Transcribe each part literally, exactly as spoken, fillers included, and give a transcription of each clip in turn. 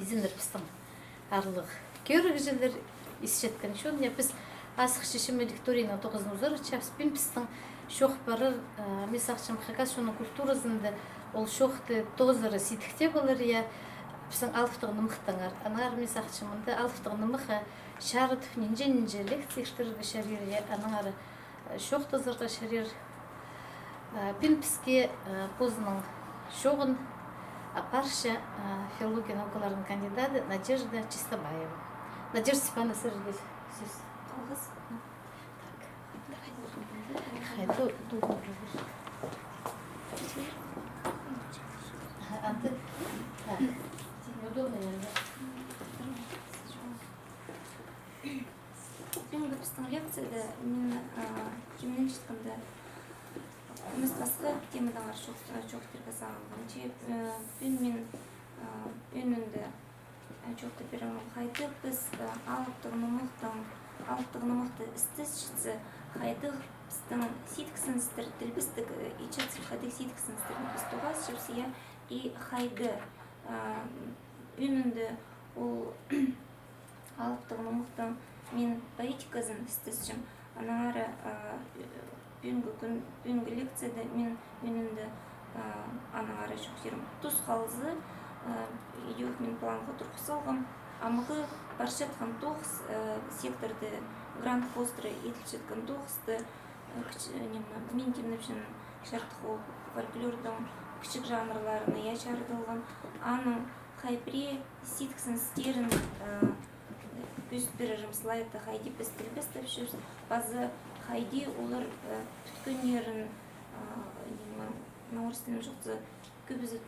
Изеннер пістің аарлығ кӧрігҷілер, исчеткен чон. Я, піс азых чечімелік лекторийның тоғызын узаратчабыс. Пӱӱн пістің чоох парар, а, мин сағынчам, хакас чонның культуразында ол чоохты тоозары сидік тее полар, я, пістің алыптығ нымахтаңар. Аннаңар мин сағынчам, мында алыптығ нымахха чарыдып, нинҷе-нинҷе лекция иртірерге чарир, я, аннаңар чоохтазарға чарир. Э, пӱӱн піске, э, позының чооғын апарча, э, филология наукаларының кандидаты Надежда Чистобаева. Надежда Степановна, сірерге сӧс. Алғыс. Так. Хайду, ду, ду, ду. Ага, а ты? Так. Тебе удобно, наверное. Пӱӱнгі пістің лекцияда мин, а, тимненчеткенде, нимес, пасха темадаңар чоох-, а, чоохтирға сағынғам. Че, а, пӱӱн мин, а, ӧӧнінде, а, чоохтап пирерім ол, хайдағ піс, а, алыптығ нымахтаң, алыптығ нымахты істесчетсе, хайдағ пістің сидіксіністер, тілбестіг, а, итчетсе, хайдағ сидіксіністерні піс тоғасчабыс, я, и хайди, а, ӧӧнінде ол алыптығ нымахтың мин поэтиказын істесчем. Аннаңар, а, пӱӱнгі кӱн, пӱӱнгі лекцияда мин ӧӧнінде, а, аннаңар чоохтирым тус халзы, а, идӧк мин планға турғыс салғам. Амғы парчатхан тоғыс, а, секторда грант хоостыра иділчеткен тоғысты, а, кіч-, ниме, мин тимнепчем чардых ол фольклордың кічіг жанрларына, я, чарыдылған. Аның хай пірее сидіксіністерін, э, кӧзіт пирерім слайдта, хайди піс тілбестепчебіс, паза хайди олар, э, пӱткеннерін, э, ниме, на орыс тілін чоохтаза, кӧбізі, э,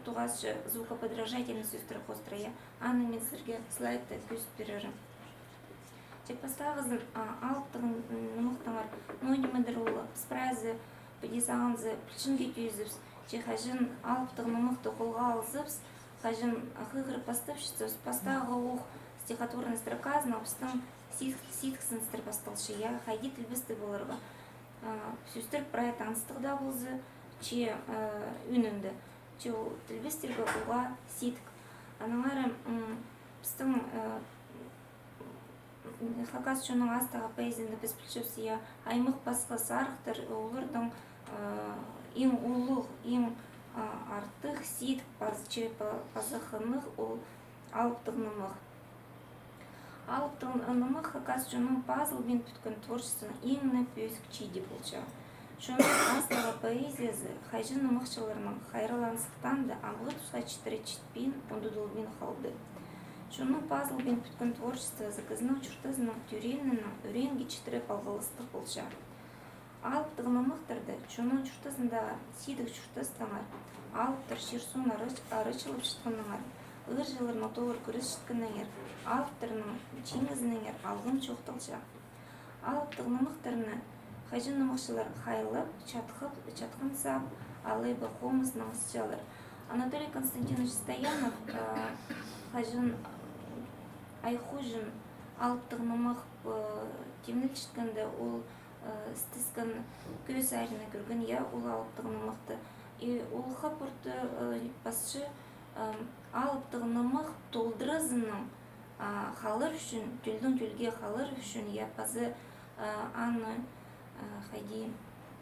тоғасча звукоподражательный сӧстер хоостыра, я. Аны мин сірерге слайдта кӧзіт пирерім. Че пастағызын, а, алыптығ нымахтаңар, ну, нимедір ол, піс прайзы піди сағынза пілчинге тӧӧйзібіс, че хаҷан алыптығ нымахты холға алзабыс, хаҷан хығырып пастапчатсабыс, пастағы ох стихотворный строказынаң пістің сидік-, сидіксіністер пасталча, я, хайди тілбестіг поларға. А, сӧстер прай таныстығ даа полза, че, а, ӧӧнінде, че ол тілбестирге уғаа сидік. Аннаңар, м, пістің, а, хакас чонның аастағы поэзияны піс пілчебіс, я, аймах пасха сарыхтар, оларның, а, иң улуғ, иң, а, артых сидік паза, че па-, паза хынығ ол алыптығ нымах. Алыптығ н-, нымах хакас чонның пазылбин пӱткен творчествоның иң не пӧзік чииде полча. Чонның аастағы поэзиязы хайҷы-нымахчыларның хайралланысхтаанда амғы тусха читіре читпин, ундудылбин халды. Чонның пазылбин пӱткен творчествозы кізінің чуртазының тӧреенінең ӱреенге читіре палғалыстығ полча. Алыптығ нымахтарда чонның чуртазындағы сидік чуртастаңар, алыптар чир-суун арачылапчатханнаңар, ыырҷыларның тоғыр кӱресчеткеннеңер, алыптарның чиңізінеңер алғым чоохталча. Алыптығ нымахтарны хайҷы-нымахчылар хайлап, чатхап, чатхан саап, алай ба хомыс наңысчалар. Анатолий Константинович Стоянов, а, хайҷы-, Ай хуҷан алыптығ нымах, а, тимнелчеткенде, ол, а, істескен кӧзідерін кӧрген, я, ол алыптығ нымахты. И ол хапарда, а, пасча, а, алыптығ нымах толдыразынаң, а, халар ӱчӱн, тӧлдең тӧлге халар ӱчӱн, я, паза, а, аны, а, хайди,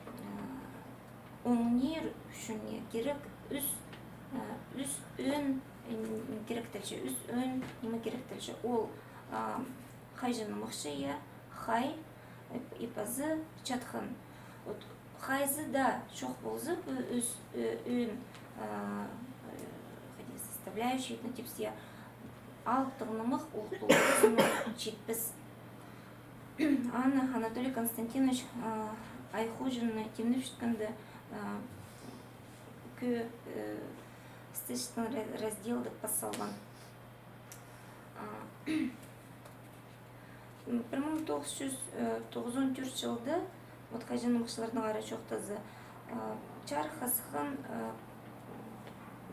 а, оңнир ӱчӱн, я, кирек ӱс, а, ӱс ӧӧн, м, киректелче, ӱс ӧӧн ниме киректелче. Ол, а, хайҷы-нымахчы, я, хай, и паза чатхан. Вот хайзы даа чох полза, пу ӱс, э, ӧӧн, а, э, хайди, составляющий, ну, типа, я, алыптығ нымах ол толдыразынаң читпес. Аны Анатолий Константинович, а, Ай хуҷанны тимнепчеткенде, а, кӧ-, э, істесчеткен ра-, разделде пас салған. А, Пір муң тоғыс чӱс, э, тоғызон тӧрт чылда, вот, хайҷы-нымахчыларның ара чоохтаза, э, чарыхха сыххан, э,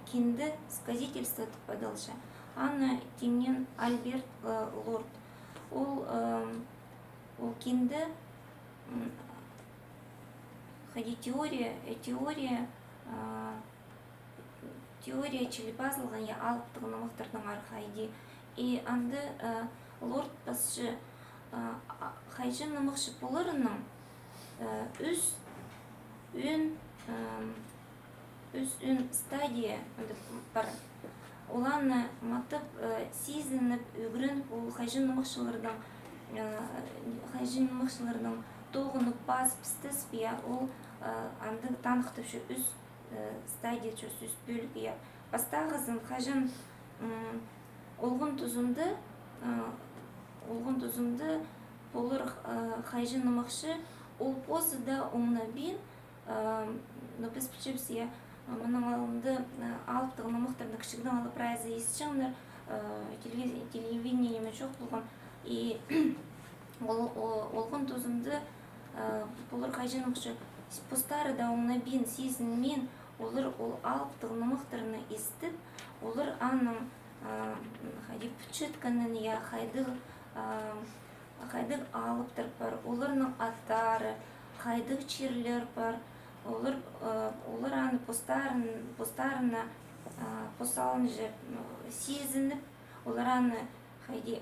кинде «Сказительство» тіп адалча. Аны тимнеен Альберт, э, Лорд. Ол, э, ол кинде, м, хайди, теория, э, теория, э, теория чіли пазылған, я, алыптығ нымахтарның архайды. И анда, э, Лорд пасча, э, а, хайҷы нымахчы поларының, э, ӱс ӧӧн, эм, ӱс ӧӧн стадия анда пар. Оларны матап, э, сизініп, ӱгреніп, ол хайҷы нымахчыларның, э, хайҷы нымахчыларның тоғынып, пазып істезіп, я, ол, э, андағ таныхтапча ӱс, э, стадия, чо-, ӱс пӧлік, я. Пастағызын, хаҷан, м, олған тузында, э, олған тузында полар, э, хайҷы нымахчы, ол позы даа оңнабин, э, ну, піс пілчебіс, я, мының алнында, э, алыптығ нымахтарны кічігдең алып прайзы исчеңнер, э, телевиз-, телевидениеде чох полған. И ол, о-, олған тузында, э, полар хайҷы нымахчы, с-, постары даа оңнабин, сизінмин, олар ол алыптығ нымахтарны истіп, олар аның, э, хайди пілчеткенін, я, хайдағ, э, хайдағ алыптар пар, оларның аттары, хайдағ чирлер пар, олар, э, олар аны постарын-, постарына, э, пос алынҷа, м, сизініп, олар аны хайди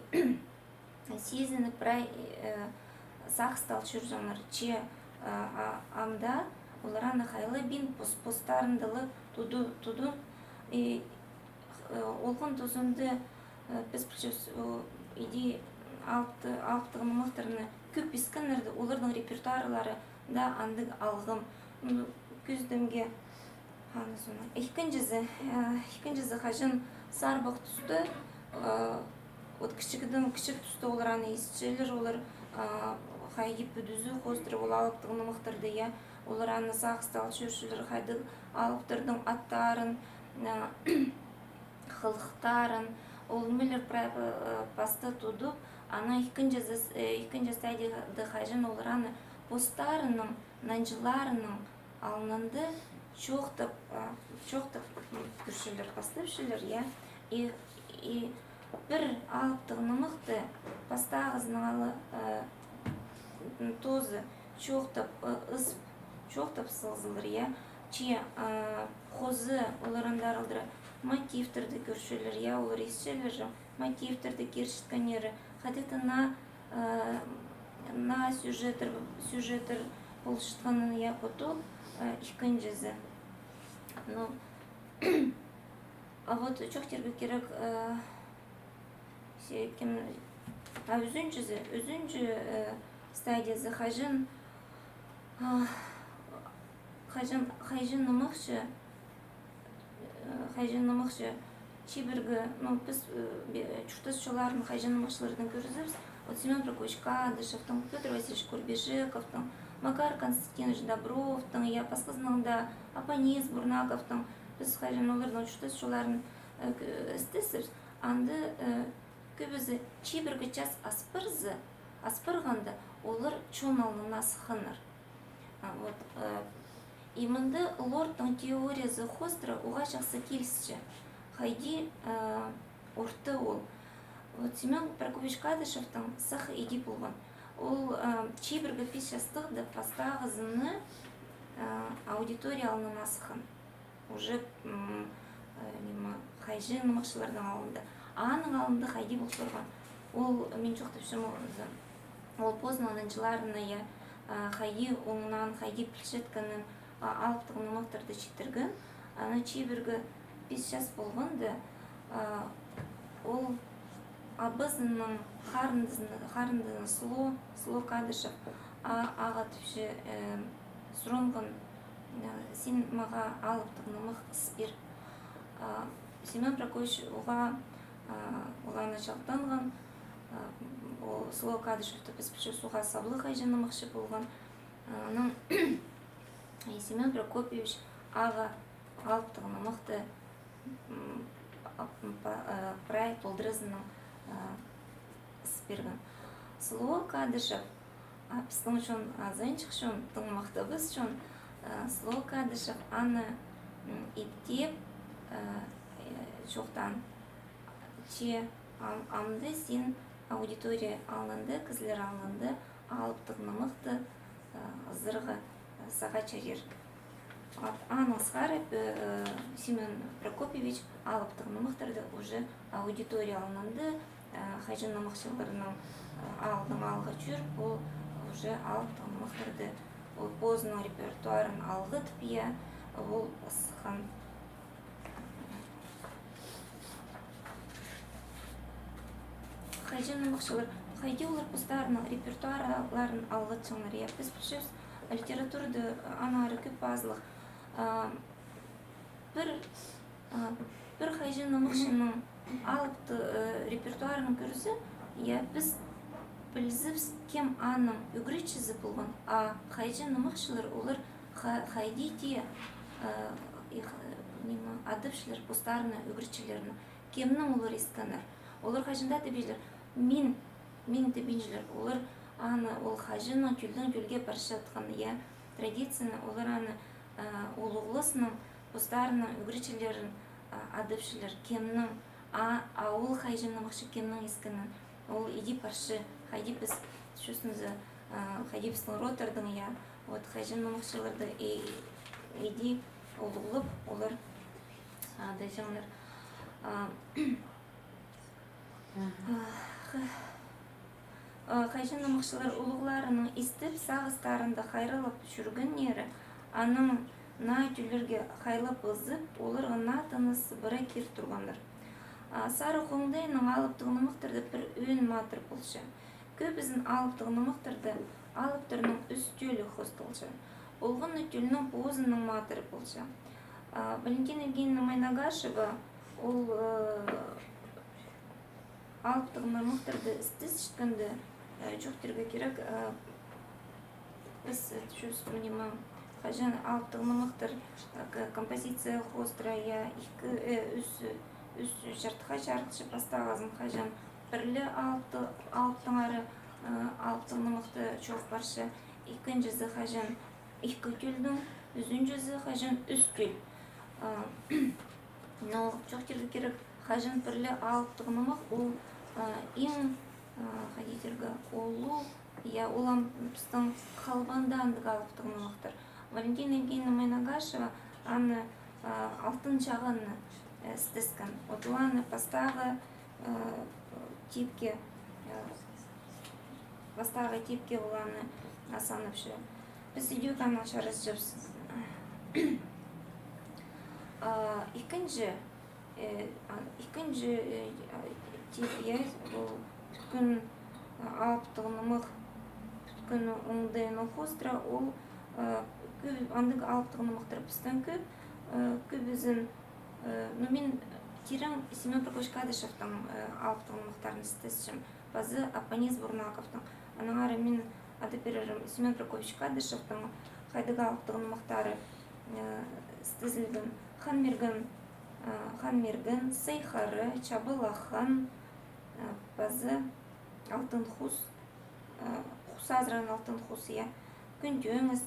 сизініп, прай, э, сағыс тал чӧрҷеңнер, че, э, а-, ам даа олар аны хайлабин пос-, постарында ла туду-, тудын, и, э, олған тузында, э, піс пілчебіс, о, иди алыпты-, алыптығ нымахтарны кӧп искеннерді, оларның репертуарлары даа андағ алғым. Ну, кӧзідімге, аны соонаң. Ікінҷізі, э, ікінҷізі, хаҷан сарбах туста, э, вот кічігдең, кічіг туста олар аны исчелер, олар, э, хайди пӱдізі хоостыра ол алыптығ нымахтарды, я, олар аны сағыс тал чӧрчелер, хайдағ алыптардың аттарын, э, хылыхтарын, ол нимелер прай, э, паста тудып, анаң ікінҷізі, э, ікінҷі стадияда хаҷан олар аны постарының нанҷыларының алнында чоохтап, а, чоохтап, м, кӧрчелер, пастапчалар, я. И, и пір алыптығ нымахты пастағызынаң ала, э, м, тооза чоохтап, э, ызып, чоохтап салзалар, я. Че, э, хоза олар андар алдыра мотивтерді кӧрчелер, я, олар исчелер же. Мотивтерді кирчеткеннері, хайдағ-да наа, э, наа сюжеттер, сюжеттер полчатханын, я, поту, э, ікінҷізі. Ну, а вот чоохтирға кирек, э, се-, кем, а, ӱзінҷізі, ӱзінҷі, э, стадиязы, хаҷан, а, хаҷан, хайҷы нымахчы, э, хайҷы нымахчы чибіргі, ну, піс, э, бе-, чуртас чолларын хайҷы нымахчылардаң кӧрзебіс. Вот Семён Прокопьевич Кадышевтің, Пётр Васильевич Курбижековтың, Макар Константинович Добровтың, я, пасхазының даа, Апанис Бурнаковтың, піс хайҷы оларның чуртас чолларын, э, кӧ-, істезебіс. Анда, э, кӧбізі чибіргі час ас парза, ас парғанда, олар чон алнына сыхханнар. А, вот, э, и мында Лордтың теориязы хоостыра уғаа чахсы килісче. Хайди, э, орта ол. Вот Семён Прокопьевич Кадышевтің сах иди полған. Ол, э, чибіргі пис частығда пастағызыны, э, аудитория алнына сыххан. Уже, м, э, ниме, хайҷы нымахчыларның алнында. Аның алнында хайди пол парған. Ол, мин чоохтапчам, ол, ол позының нанҷыларына, я, а, хайди оңнаан, хайди пілчеткенін, а, алыптығ нымахтарды читірген. Ана чибіргі пис час полғанда, а, ол абазының харындазына, харындазына Сло, Сло Кадышев, а, ағаа тіпче, э, сурынған, э, син мағаа алыптығ нымах ыс пир. А, Семён Прокопьевич уғаа, а, ол аны чалтанған, а, ол Сло Кадышев тіп піс пілчебіс уғаа саблығ хайҷы нымахчы полған. А, анаң, и Семён Прокопьевич ағаа алыптығ нымахты, м, а, м, па-, а, прай толдыразынаң, а, ыс пирген. Сло Кадышев, а, пістің чон, а, азанҷых чон, тың махтабыс чон, а, Сло Кадышев аны, м, иптеп, а, э, чоохтаан. Че ам-, амды син аудитория алнында, кізілер алнында алыптығ нымахты, а, ызарға, а, сағаа чарир. Ат-, аның сығара, э, Семён Прокопьевич алыптығ нымахтарды уже аудитория алнында, э, хайҷы нымахчыларның, э, алнында алға чӧріп, ол уже алыптығ нымахтарды, ол позының репертуарын алғытып, я, ол сыххан. Хайҷы нымахчылар, хайди олар постарының репертуарларын алғытчаңнар, я, піс пілчебіс, литературада аннаңар кӧп пазылығ. А, пір, а, пір хайҷы нымахчының алыптығ, э, репертуарын кӧрзе, я, піс пілзебіс, кем аның ӱгретчізі полған, а хайҷы нымахчылар олар ха-, хайди тее, э, их, э, ниме, адапчалар постарының ӱгретчілерін, кемнең олар искеннер. Олар хаҷан даа тібинчелер, мин, мин тібинчелер. Олар аны, ол хаҷаннаң тӧлдең тӧлге парчатхан, я, традицияны, олар аны, э, улуғласнаң постарының ӱгретчілерін, э, адапчалар, кемнең, а, а ол хайҷы нымахчы кемнең искенін. Ол иди парча, хайди піс чувствуемся, а, хайди пістің родтарның, я, вот хайҷы нымахчыларды и-, иди улуғлап, олар, а, даа чаңнар. А, а, х-, а, хайҷы нымахчылар улуғларының истіп, сағыстарында хайраллап чӧргеннері, анаң наа тӧллерге хайлап ызып, оларға наа тыныс сыбыра кир турғаннар. А, сарығ оңдайнаң алыптығ нымахтарда пір ӧӧн матыр полча. Кӧбізін алыптығ нымахтарда алыптарның ӱс тӧлі хоосталча. Олғанны тӧлнің позының матыры полча. А, Валентина Евгеньевна Майнагашева, ол, э, алыптығ нымахтарды істес чіткенде, э, чоохтирға кирек, э, піс, э, чувствуем, ниме, хаҷан алыптығ нымахтар, э, к-, композиция хоостыра, я, ікі, э, ӱс, ӱс чартыхха чарылча, пастағызын хаҷан пір ле алыптығ, алыптаңар, э, алыптығ нымахты чоох парча, ікінҷізі хаҷан ікі тӧлнің, ӱзінҷізі хаҷан ӱс тӧл. Э, Но чоохтирға кирек, хаҷан пір ле алыптығ нымах, ол, а, иң, а, хайди тирге, улуғ, я, ол ам пістің халбанда андағ алыптығ нымахтар. Валентина Евгеньевна Майнагашева аны, а, «Алтын чағанны», э, істескен. Вот ол аны пастағы, э, типке, э, пастағы типке ол аны асанапча. Піс идӧк аны чарасчабыс. А, ікінҷі, э, а, ікінҷі, э, а, тип, я, ол пӱткен, а, алыптығ нымах, пӱткен оңдайнаң хоостыра, ол, а, кӧ-, андағ алыптығ нымахтар пістің кӧп, а, кӧбізін, э, ну, мин тирең Семён Прокопьевич Кадышевтің, э, алыптығ нымахтарын істесчем. Пазы Апанис Бурнаковтың. Аннаңар мин адап пирерім Семён Прокопьевич Кадышевтің хайдағ алыптығ нымахтары, э, істезілген. Хан Мирген, э, Хан Мирген, Сый Хара, Чабылах хан, э, пазы Алтын Хус, э, Хус азыраан Алтын Хус, я, Кӱн Тӧңіс,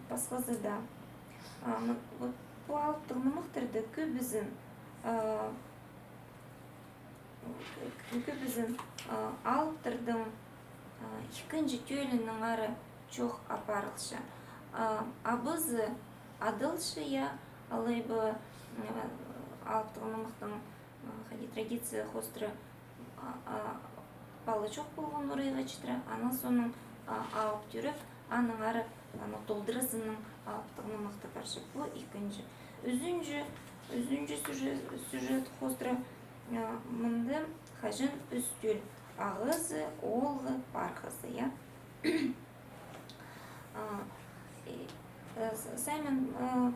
пасхазы даа. А, ну, вот, пу алыптығ нымахтарда кӧбізін, э, кӧбізін, а, алыптарның, а, ікінҷі тӧлінеңер чоох апарылча. А, абазы адалча, я, алай ба, м, алыптығ нымахтың, а, хайди традиция хоостыра, а, а, пала чох полған орайға читіре, анаң соонаң, а, алып тӧреп, аннаңар, аны толдыразынаң алыптығ нымахты парча. Пу ікінҷі. Ӱзінҷі, ӱзінҷі сюжет, сюжет хоостыра, а, мында хаҷан ӱс тӧл: ағазы, оолғы, пархазы, я. А, и, э, С-, Саймон, э,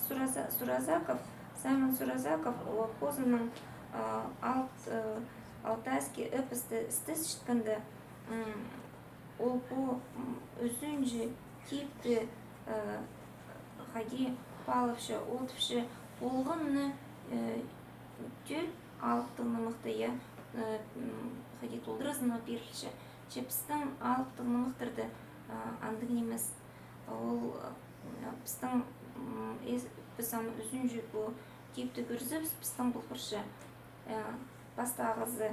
Сураза-, Суразаков, Саймон Суразаков, о, позының, а, алт-, э, алтайский эпосты істес чіткенде, м, ол пу, м, ӱзінҷі типті, э, хайди паалапча, одыртыпча, полған на, э, тӧл алыптығ нымахты, я, э, м, хайди толдыразынаң пирілче. Че пістің алыптығ нымахтарда, а, андағ нимес. Ол, а, пістің, м, ес-, піс ам ӱзінҷі пу типті кӧрзебіс, пістің пол парча, а, пастағызы,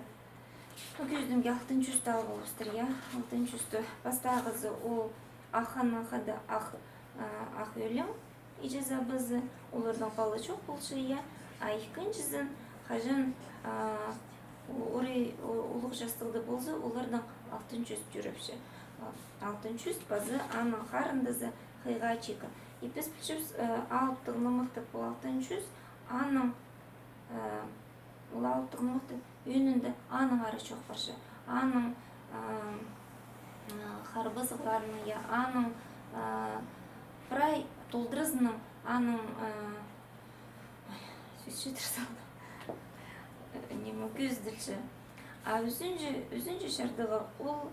Ну, кӧзідімге, алтын чӱсті алып алыбыстыр, я. Алтын чӱсті. Пастағызы ол ах ханның хада ах, а, ах ӧлең, иҷезі-абазы, оларның пала чох полча, я. А ікінҷізін, хаҷан, а, у-, орай, у-, улуғ частығда полза, оларның алтын чӱс тӧрепче. А, алтын чӱс паза аның харындазы Хыйға чикі. И піс пілчебіс, э, алыптығ нымахтығ пу алтын чӱс, аның, э, ол алыптығ нымахтығ ӧӧнінде аннаңар чох парча. Аның, э, э, харбазығларының, я, аның, э, прай толдыразының, аның, э, ой, сӧс читір салдым. Э, ниме, кӧзіділче. А ӱзінҷі, ӱзінҷі чардығы ол,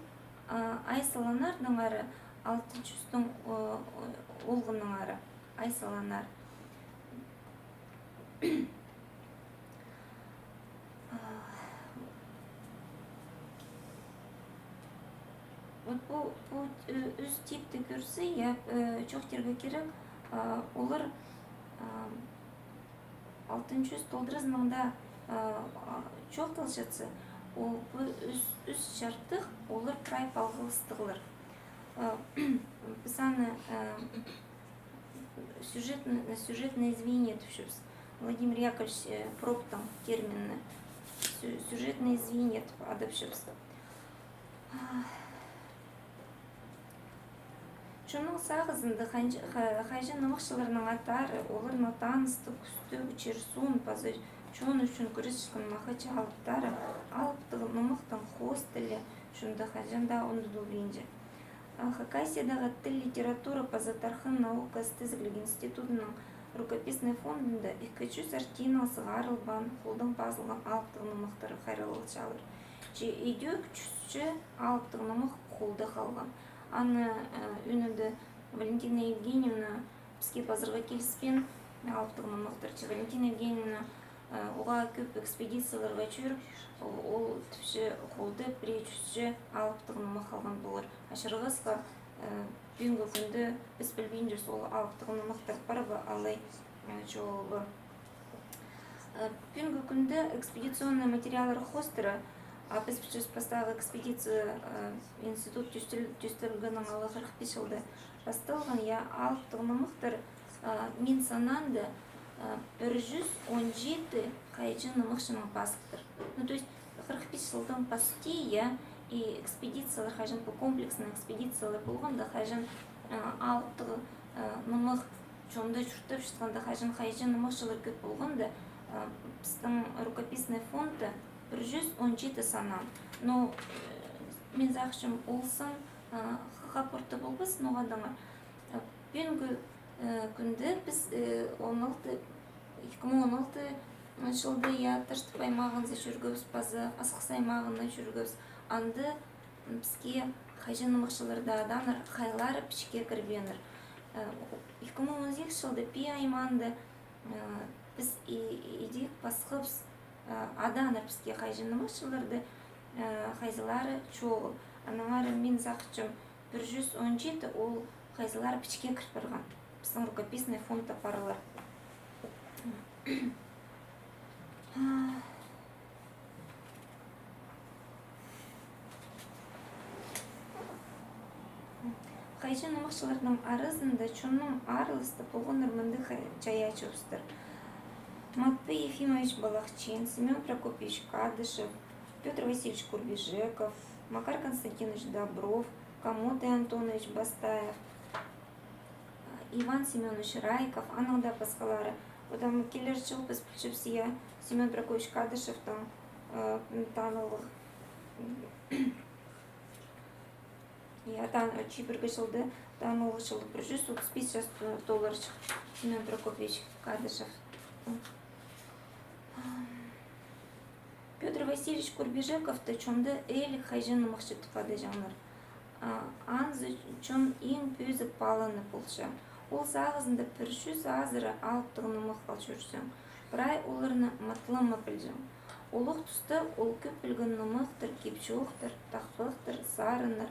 а, ай саланнарнаңар, алтын чӱстің, о, о, олғыннаңар, ай саланнар. А, вот пу, пу, э, ӱс типті кӧрзе, я, э, чоохтирға кирек, а, олар, а, алтын чӱс толдыразының даа, а, а, чоохталчатса, ол пу ӱс, ӱс чардых, олар прай палғалыстығлар. А, піс аны, а, сюжетн-, сюжетное звенья тіпчебіс. Владимир Яковлевич, э, Проптың терминіне сю-, сюжетное звенья тіп адапчабыс. Чонның сағызында ханҷ-, ха-, хайҷы нымахчыларның аттары, оларның таныстығ, кӱстіг, чир-суун паза чон ӱчӱн кӱресчеткен махачы алыптары, алыптығ нымахтың хоос тілі чонда хаҷан даа ундудылбинча. А Хакасиядағы тіл, литература паза тархын наука істезігліг институдының рукописный фондында ікі чӱс артинаң сығарылбаан холдаң пазылған алыптығ нымахтар хайраллалчалар. Че идӧк чӱсче алыптығ нымах холда халған. Аны, э, ӧӧнінде Валентина Евгеньевна піске пазарға киліспеен, алыптығ нымахтар. Че Валентина Евгеньевна, э, уғаа кӧп экспедицияларға чӧріп, о-, ол тіпче, холда пірее чӱсче алыптығ нымах халған полар. Ачырғасха, э, пӱӱнгі кӱнде піс пілбинчебіс, ол алыптығ нымахтар пар ба, алай, э, чоғыл ба. Э, пӱӱнгі кӱнде экспедиционный материаллар хоостыра, а піс пілчебіс, пастағы экспедиция, э, институт тӧстел-, тӧстелгеннең ала хырых пис чылда пасталған, я, алыптығ нымахтар, э, мин санаанда, э, пір чӱс он читі хайҷы нымахчының пазыхтар. Ну, то есть, хырых пис чылдаң пасти, я, и экспедициялар, хаҷан пу комплексный экспедициялар полғанда, хаҷан, э, алыптығ, э, нымах чонда чуртапчатханда, хаҷан хайҷы нымахчылар кӧп полғанда, а, пістің рукописный фондта пір чӱс он читі санаан. Но, э, мин сағынчам, ол сан, а, хап орта полбас, ноға даа. А, пӱӱнгі, э, кӱнде піс, э, он алты, ікі муң он алты чылда, я, Таштып аймағында чӧргебіс, паза Асхыс аймағында чӧргебіс. Анда піске хайҷы нымахчылар даа адаңар, хайлары пічікке кірбееннер. Э, ікі муң он сигіс чылда Пии аймаанда, э, піс и-, идӧк пасхабыс, э, адаңар піске хайҷы нымахчыларды, э, хайзылары чоғыл. Аннаңар мин сағынчам, пір чӱс он читі ол хайзылары пічікке кір парған. Пістің рукописный фондта парлар. Хайҷы нымахчыларның аразында чонның араластығ полғаннар мындағ хай-, чайаачы устар: Матпей Ефимович Балахчин, Семён Прокопьевич Кадышев, Пётр Васильевич Курбижеков, Макар Константинович Добров, Комотай Антонович Бастаев, Иван Семёнович Райков, анаң даа пасхалары. Одаң килер чыл піс пілчебіс, я, Семён Прокопьевич Кадышевтің, э, танылығ, я, тан-, чибіргі чылда танылығ чылы, пір чӱс отыс пис час то-, толарҷых Семён Прокопьевич Кадышев. Пётр Васильевич Курбижековты чонда ээліг хайҷы нымахчы тіп адаҷаңнар. А, анзы чон иң пӧзік паланы полча. Ол сағызында пір чӱс азыра алыптығ нымах алҷырҷаң. Прай оларны матап ла пілҷең. Улуғ туста ол кӧп пілген нымахтар, кип-чоохтар, тахпахтар, сарыннар.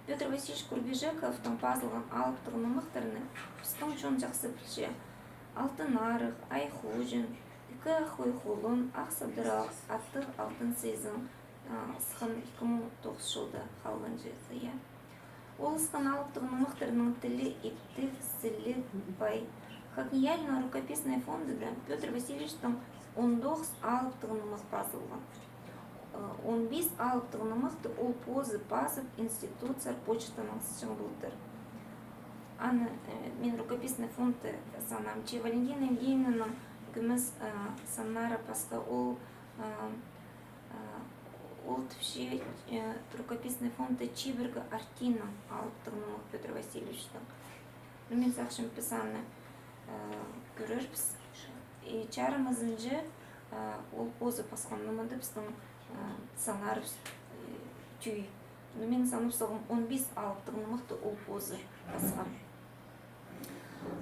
Пётр Васильевич Курбижековтың пазылған алыптығ нымахтарны пістің чон чахсы пілче. Алтын Арығ, Ай Хуҷин, Ікі ах ой хулун, Ах сыбдырал, Аттығ алтын сизің, А, сыххан ікі муң тоғыс чылда халғанҷызы, я. Ол ысхан алыптығ нымахтарның тілі иптіг, сіліг, пай. ХакНИИЯЛИ-ның рукописный фондында Пётр Васильевичтің он тоғыс алыптығ нымах пазылған. Э, он пис алыптығ нымахты ол позы пазып, институтсар почтанаң сыхчаң полтыр. Аны, э, мин рукописный фондты санаам, че Валентина Евгеньевнаның кӱмӱс, э, саннары пасха, ол, э, А, ол тіпче, э, рукописный фондта чибіргі артиинаң алыптығ нымах Пётр Васильевичтің. Ну, мин сағынчам, піс аны, э, кӧрербіс. И чарымызынҷа, э, ол позы пасхан нымахты пістің, э, саннарыбыс, э, тӧӧй. Ну, мин санап салғам, он пис алыптығ нымахты ол позы пасхан.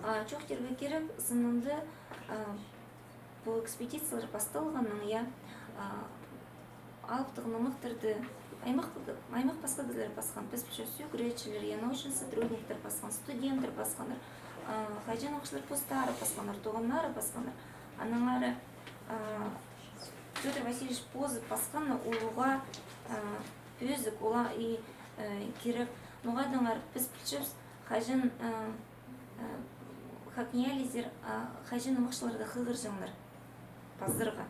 А, чоохтирға кирек, сынында, а, пу экспедициялар пасталғаннаң, я, а, алыптығ нымахтарды аймах, аймах пасха кізілер пасхан, піс пілчебіс, ӱгретчілер, я, научный сотрудниктер пасхан, студенттер пасханнар, а, хайҷы-наа ымахшылар постары пасханнар, туғаннары пасханнар. Аннаңар, а, Пётр Васильевич позы пасханы улуғ, а, пӧзік, улуғ и, э, кирек. Ноға тиңер, піс пілчебіс, хайҷы-наа, э, э, ХакНИИЯЛИзер, а, хайҷы-наа ымахшыларды хығырҷаңнар пазарға.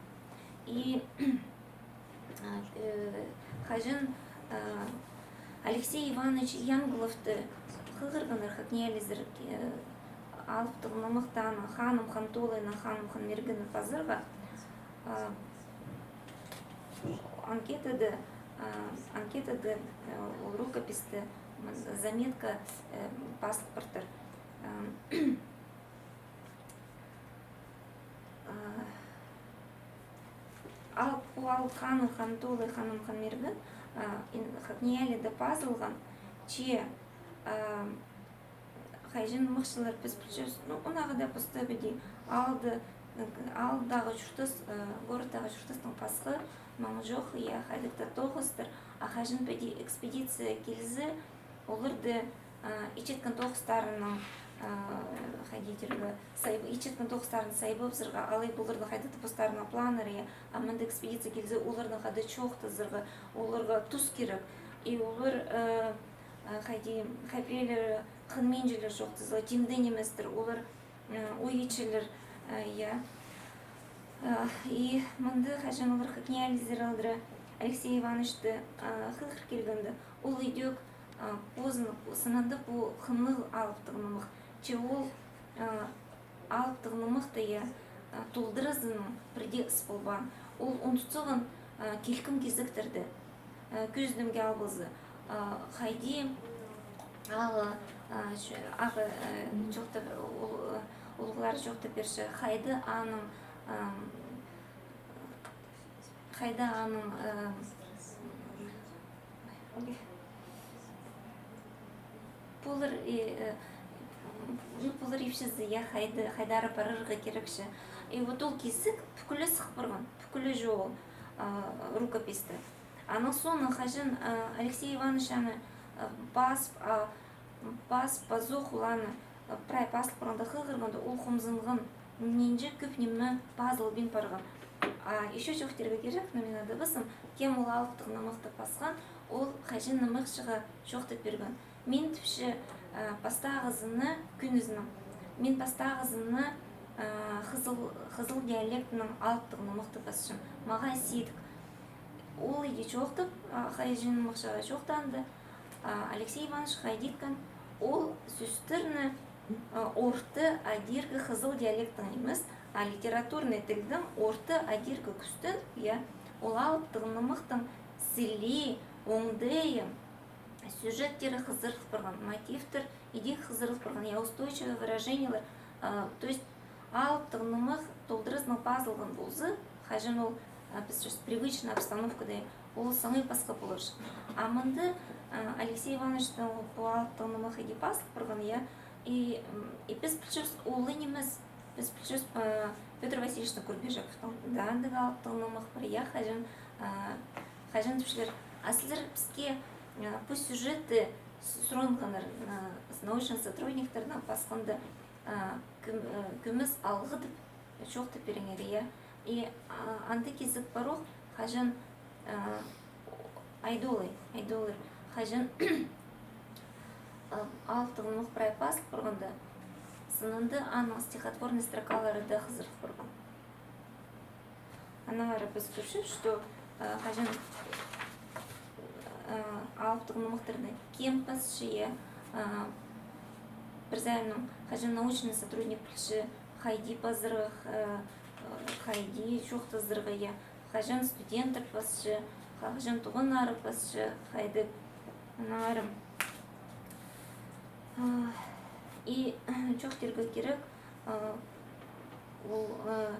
И, а, э, хайҷы-наа, э, Алексей Иванович Янгловты хығырғаннар ХакНИИЯЛИзер, э, алыптығ нымахтаң, Ханым Хантолайны, Ханым Ханмиргенні пазарға. А, анкетада, а, анкетада, э, ол рукописьте, м, заметка, э, пазыл партыр. А, а, ал, пу ал Ханым Хантолай, Ханым Ханмирген, а, ин-, ХакНИИЯЛИда пазылған, че, а, хайҷы-наа ымахшылар, піс пілчебіс, ну, ынағада пастап иди, аалда, аалдағы чуртас, э, городтағы чуртастаң пасха маң чох, я, хайдағ-да тоғыстар, а хайҷы-наа піди экспедиция килзе, оларды, э, итчеткен тоғыстарынаң, э, хайди тирге, сайб-, итчеткен тоғыстарын сайбабызарға, алай пу оларның хайдағ-да постарының планнары, я, а мында экспедиция килзе, оларнаң хайди чоохтазарға, оларға тус кирек. И олар, э, э, хайди, хайбірелері хынминчалар чоохтазарға, тимде ниместер, олар, э, уйатчалар, э, я. Э, и мында хайҷы-наа олар ХакНИИЯЛИзер алдыра Алексей Ивановичті, э, хығыр килгенде, ол идӧк, э, позының, сынында пу хынығ алыптығ нымах. Че ол, э, алыптығ нымахты, я, э, толдыразынаң пірдее ыс полбаан. Ол ундутсаған, э, килкім кизектерді, э, кӧзідімге ал полза, э, хайди ағы, э, чо-, ағы, э, чоохтап, ол, э, улуғлар чоохтап пирче, хайда аның, э, хайда аның, э, пулар, и, э, ну, пулар ипчізі, я, хайда, хайдар парарға кирекче. И вот ол кизек пӱкӱле сых парған, пӱкӱле чоғыл, а, рукописьте. Аның соонаң хайҷы-наа, а, Алексей Иванович аны, а, пас, а, пас, пазох ол аны, а, прай пазыл парғанда, хығырғанда, ол хомзынған, нинҷе кӧп ниме пазылбин парған. А ещё чоохтирға кирек, ну, мин адабазам, кем ол алыптығ нымахты пасхан, ол хайҷы-наа ымахчыға чоохтап пирген. Мин, тіпче, э, пастағызына, кӱнізінең, мин пастағызына, э, хызыл, хызыл диалектінең алыптығ нымахты пасчам. Мағаа сидік. Ол иди чоохтап, а, хайҷы-наа ымахчыға чоохтаанда, а, Алексей Иванович хайди иткен, ол сӧстерні, а, орта адирға хызыл диалектінең нимес, а литературный тілдең орта адирға кӱстеніп, я, ол алыптығ нымахтың сілии, оңдайы, сюжеттері хызырыл парған, мотивтер иди хызырыл парған, я, устойчивое выражениелер, а, то есть алыптығ нымах толдыразынаң пазылған полза, хайҷы-наа ол, а, піс чоохтабыс привычная обстановкада, ол саңай пасха полар. А мында, а, Алексей Ивановичтің ол пу алыптығ нымах иди пазыл парған, я, и, м, и піс пілчебіс, ол ла нимес, піс пілчебіс, э, Пётр Васильевичтің Курбижековтың даа андағ алыптығ нымах пар, я, хайҷы-наа, э, хайҷы-наа тіпчелер, а сірер піске, э, пу сюжетті с-, сурынғаннар, э, с-, научный сотрудниктернең пасханда, э, кӱм-, э, кӱмӱс алғы тіп чоохтап пиріңер, я. И, а, андағ кизек пар ох, хайҷы-наа, э, Айдолай, айдолай. Хаҷан, э, алыптығ нымах прай пазыл парғанда, сынында аның стихотворный строкалары даа хызырыл парған. Аннаңар піс кӧрчебіс, что, э, хаҷан, э, алыптығ нымахтарны кем пасча, я, э, пір саринаң хаҷан научный сотрудник пілче, хайди пазарға, э, э, хайди чоохтазарға, я, хаҷан студенттер пасча, хаҷан туғаннары пасча, хайдағ, аннаңар. А, и чоохтирға кирек, а, ол, а,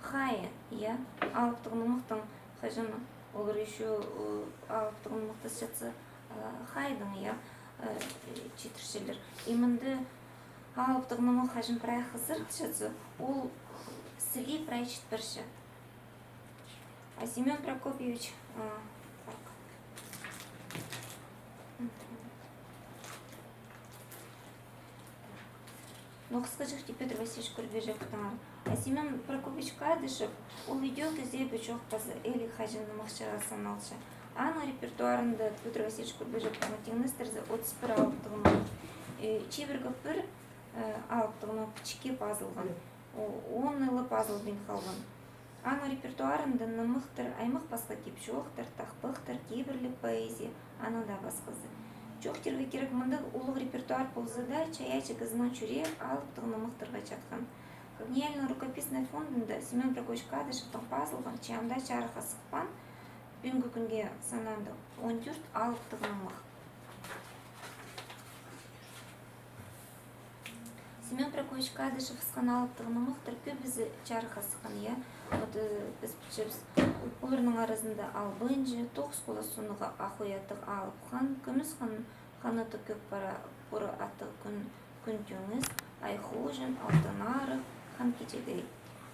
хайы, я, алыптығ нымахтың хаҷан олар ещё, а, алыптығ нымахты ысчатса, а, хайдаң, я, а, читірчелер. И мында алыптығ нымах хаҷан прай хызырылчатса, ол сіліг прай читпирче. А Семён Прокопьевич, а, так. Мгм. Но хысхаҷахти Пётр Васильевич Курбижековтаңар. А Семён Прокопьевич Кадышев, ол идӧк ізебі чоох паза іліг хаҷан нымахчыға саналча. Аның репертуарында Пётр Васильевич Курбижековтың тиңнестірзе отыс пір алыптығ нымах. Э, чибіргі пір, э, алыптығ нымах пічікке пазылған. О-, он ла пазылбин халған. Аның репертуарында нымахтар аймах пасха кип-чоохтар, тахпахтар, кибірліг поэзия, анаң даа пасхазы. Чоохтирға кирек, мындағ улуғ репертуар полза даа, чайаачы кізінің чӱрегі алыптығ нымахтарға чатхан. Гениальный рукописный фондында Семён Прокопьевич Кадышевтің пазылған, че анда чарыхха сыхпаан, пӱӱнгі кӱнге санаанда он тӧрт алыптығ нымах. Семён Прокопьевич Кадышев ысхан алыптығ нымахтар кӧбізі чарыхха сыххан, я. Вот, э, піс пілчебіс, оларның аразында «Албынҷы», «Тоғыс хулас сунуғы», «Ах ой аттығ алып хан», «Кӱмӱс хан, хан аттығ кӧк пара, пуры аттығ кӱн, кӱн тӧңіс», «Ай Хоҷан», «Алтын Арығ», «Хан Кичегей».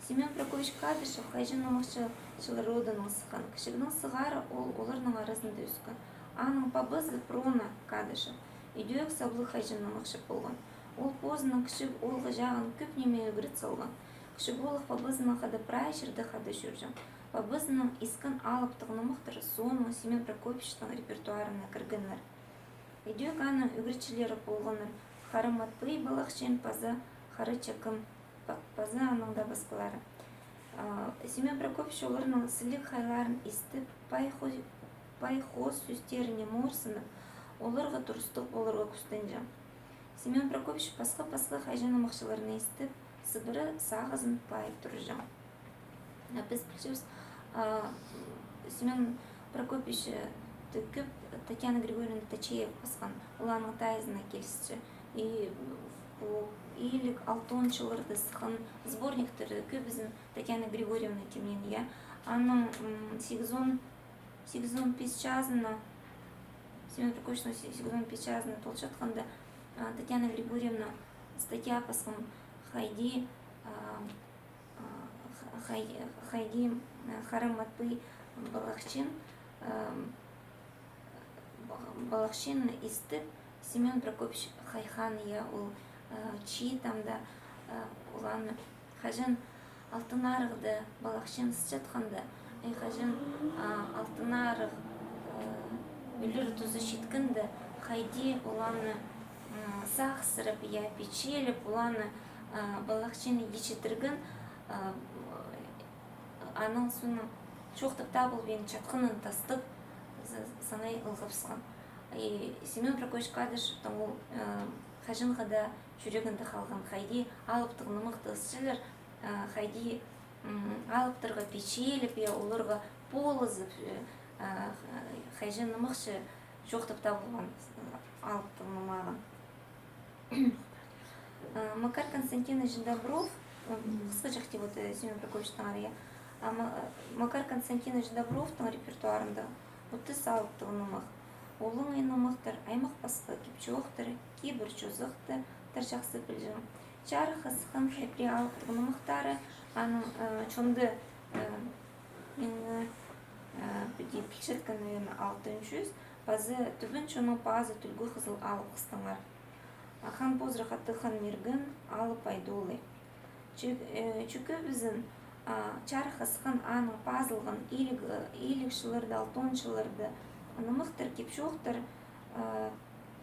Семён Прокопьевич Кадышев хайҷы-нымахчылар родынаң сыххан. Кічігнең сығара ол оларның аразында ӧскен. Аның пабазы Прона Кадышев идӧк саблығ хайҷы-нымахчы полған. Ол позының кічіг оолғы чағын кӧп ниме ӱгрет салған. Кічіг оолғы пабазынаң хада прай чирде хада чӧрҷең. Пабазының искен алыптығ нымахтары соонаң Семён Прокопьевичтің репертуарына кіргеннер. Идӧк аның ӱгретчілері полғаннар Хара Матпый Балахчин паза Хара Чакым, па-, паза анаң даа пасхалары. А, Семён Прокопьевич оларның сіліг хайларын истіп, пай хо-, пай хоос сӧстеріне морсынып, оларға турыстығ поларға кӱстенҷең. Семён Прокопьевич пасха-пасха хайҷы-нымахчыларны истіп, сыбыра сағызын пайып турҷаң. А піс пілчебіс, а, Семён Прокопьевичті кӧп Татьяна Григорьевна Тачеева пасхан, ол аның тайызына килісче. И пу иліг алтон чылларда сыххан сборниктері кӧбізін Татьяна Григорьевна тимнеен, я. Аның, м, сигізон, сигізон пис чазына, Семён Прокопьевичтің си-, сигізон пис чазына толчатханда, а, Татьяна Григорьевна статья пасхан, хайди, а, а, ха-, хай-, хайди, а, Хара Матпый Балахчин, ам, Ба-, Балахчин истіп, Семён Прокопьевич хайхан, я, ол, а, чиит амды, а, оланы хаҷан Алтын Арығда Балахчин ысчатханда, и хаҷан, а, Алтын Арығ, а, ӱлӱр тузы читкенде, хайди оланы, м, сағыстырып, я, пичелеп, оланы, а, Балахчин итчетірген, а, анаң соонаң чоохтап табылбин чатханын тастап, за-, санай ылғапсхан. И Семён Прокопьевич Кадышевтің ол, э, хаҷанға даа чӱрегінде халған, хайди алыптығ нымахты ысчалар, э, хайди, м, алыптарға пичелеп, я, оларға полызып, э, э, хайҷы-нымахчы чоохтап табылған, э, алыптығ нымағын. Э, Макар Константинович Добров, э, хысхаҷахти, вот, э, Семён Прокопьевичтің ария. А Ма-, э, Макар Константинович Добровтың репертуарында отыс алыптығ нымах. Олаңай нымахтар, аймах пасха кип-чоохтар, кибір чозахтар чахсы пілҷең. Чарыхха сыххан хай пірее алыптығ нымахтары аның, э, чонда, э, мин, э, піди пілчеткен, наверное, алтынҷы чӱс, паза «Тӱбін чонның пазы тӱлгӱ хызыл алып хыстаңар». Хан позырах аттығ Хан Мирген, Алып Айдолай. Чӱ-, э, чӱкӱбізін, а, чарыхха сыххан аның пазылған иліг, э, иліг чылларда, алтон чылларда, Нымахтар, кип-чоохтар, а,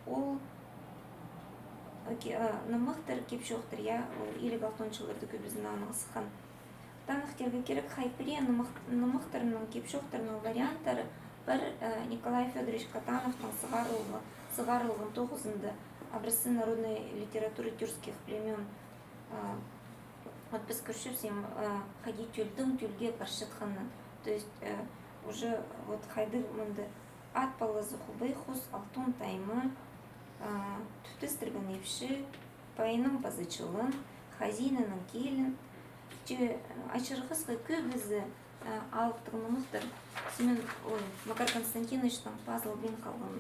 ол, а, ки-, а, нымахтар, кип-чоохтар, я, ол иліг алтон чылларда кӧбізін аның сыххан. Танығ теерге кирек, хай пірее нымах-, нымахтарның, кип-чоохтарның варианттары пар, а, Николай Фёдорович Катановтың сығарылғы-, сығарылған тоғызында «Образцы народной литературы тюркских племён». А, вот піс кӧрчебіс, а, хайди тӧлдең тӧлге парчатханын. То есть, э, уже вот хайдағ мында: ат палазы Хубай хус, алтон тайма, а, тӱптестірген ипчі, пайның пазы чылан, хазинаның килін. Че, э, ачырғасха кӧбізі, э, алыптығ нымахтар Семен, ой, Макар Константиновичтің пазылбин халған.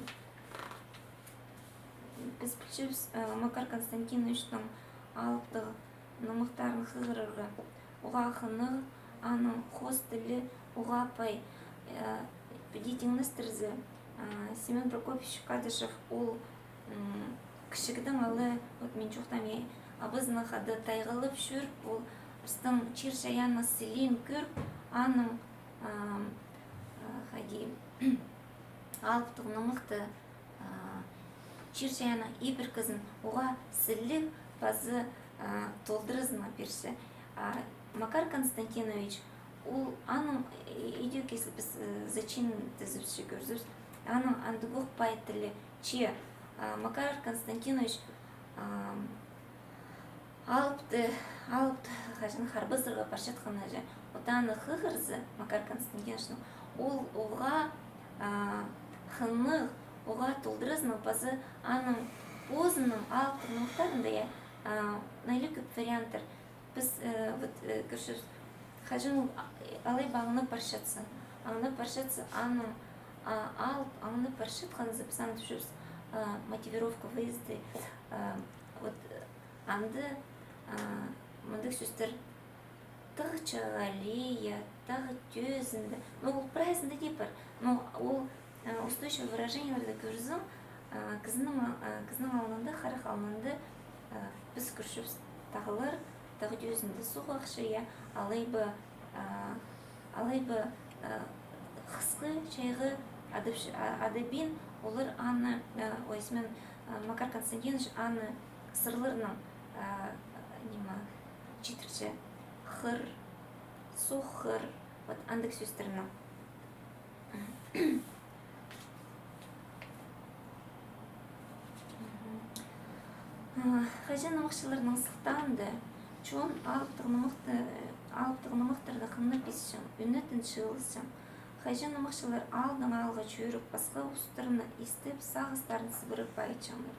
Піс пілчебіс, э, Макар Константиновичтің алыптығ нымахтарын хығырарға уғаа хынығ, аның хоос тілі уғаа пай. Э, піди тиңнестірзе, э, Семен Прокопьевич Кадышев ол, м, кічігдең ала, вот мин чоохтаам, я, абазынаң хада тайғалап чӧріп, ол пістің чир-чайаанның сілиин кӧріп, аның, ам, э, хайди, алыптығ нымахты, а, чир-чайаанның ибіркізін уғаа сіліг пазы, а, толдыразынаң пирче. А Макар Константинович, ол аның, э, идӧк, если піс, э, зачин тізібісче кӧрзебіс, аның андағох пай тілі. Че, а, Макар Константинович, а, алыпты, алыпты хаҷан харбазарға парчатханын же, вот аны хығырза, Макар Константиновичтің, ол уғаа, а, хынығ, уғаа толдыразынаң пазы аның позының алыптығ нымахтарында, я, а, наиле кӧп варианттар. Піс, э, вот, э, кӧрчебіс, хаҷан ол, а, алай ба аңнап парчатса, аңнап парчатса, аның, а, алып, аңнап парчатханзар, піс аны тіпчебіс, а, мотивировка выезды, а, вот, э, анда, а, мындағ сӧстер: тағ чағалии, тағ тӧзінде. Ну, ол прайзында даа пар. Но ол, а, устойчивый выражениелерді кӧрзең, а, кізінің, а, кізінің алнында, харах алнында, а, піс кӧрчебіс тағлар, тағ тӧзінде суғ ахча, я, алай ба, а, алай ба, а, хысхы чайғы адапча-, а, адабин, олар аны, а, ой, Семен, а, Макар Константинович аны сырларның, а, ниме, читірче, хыр, суғ хыр, вот андағ сӧстернең. А, хаҷан нымахчыларның сылтаанда чон алыптығ нымахты, алыптығ нымахтарны хынап исчең, ӱнетін чыылысчаң. Хаҷан нымахчылар аалдаң аалға чӧріп, пасха улустарны истіп, сағыстарын сыбырып айтчаңнар.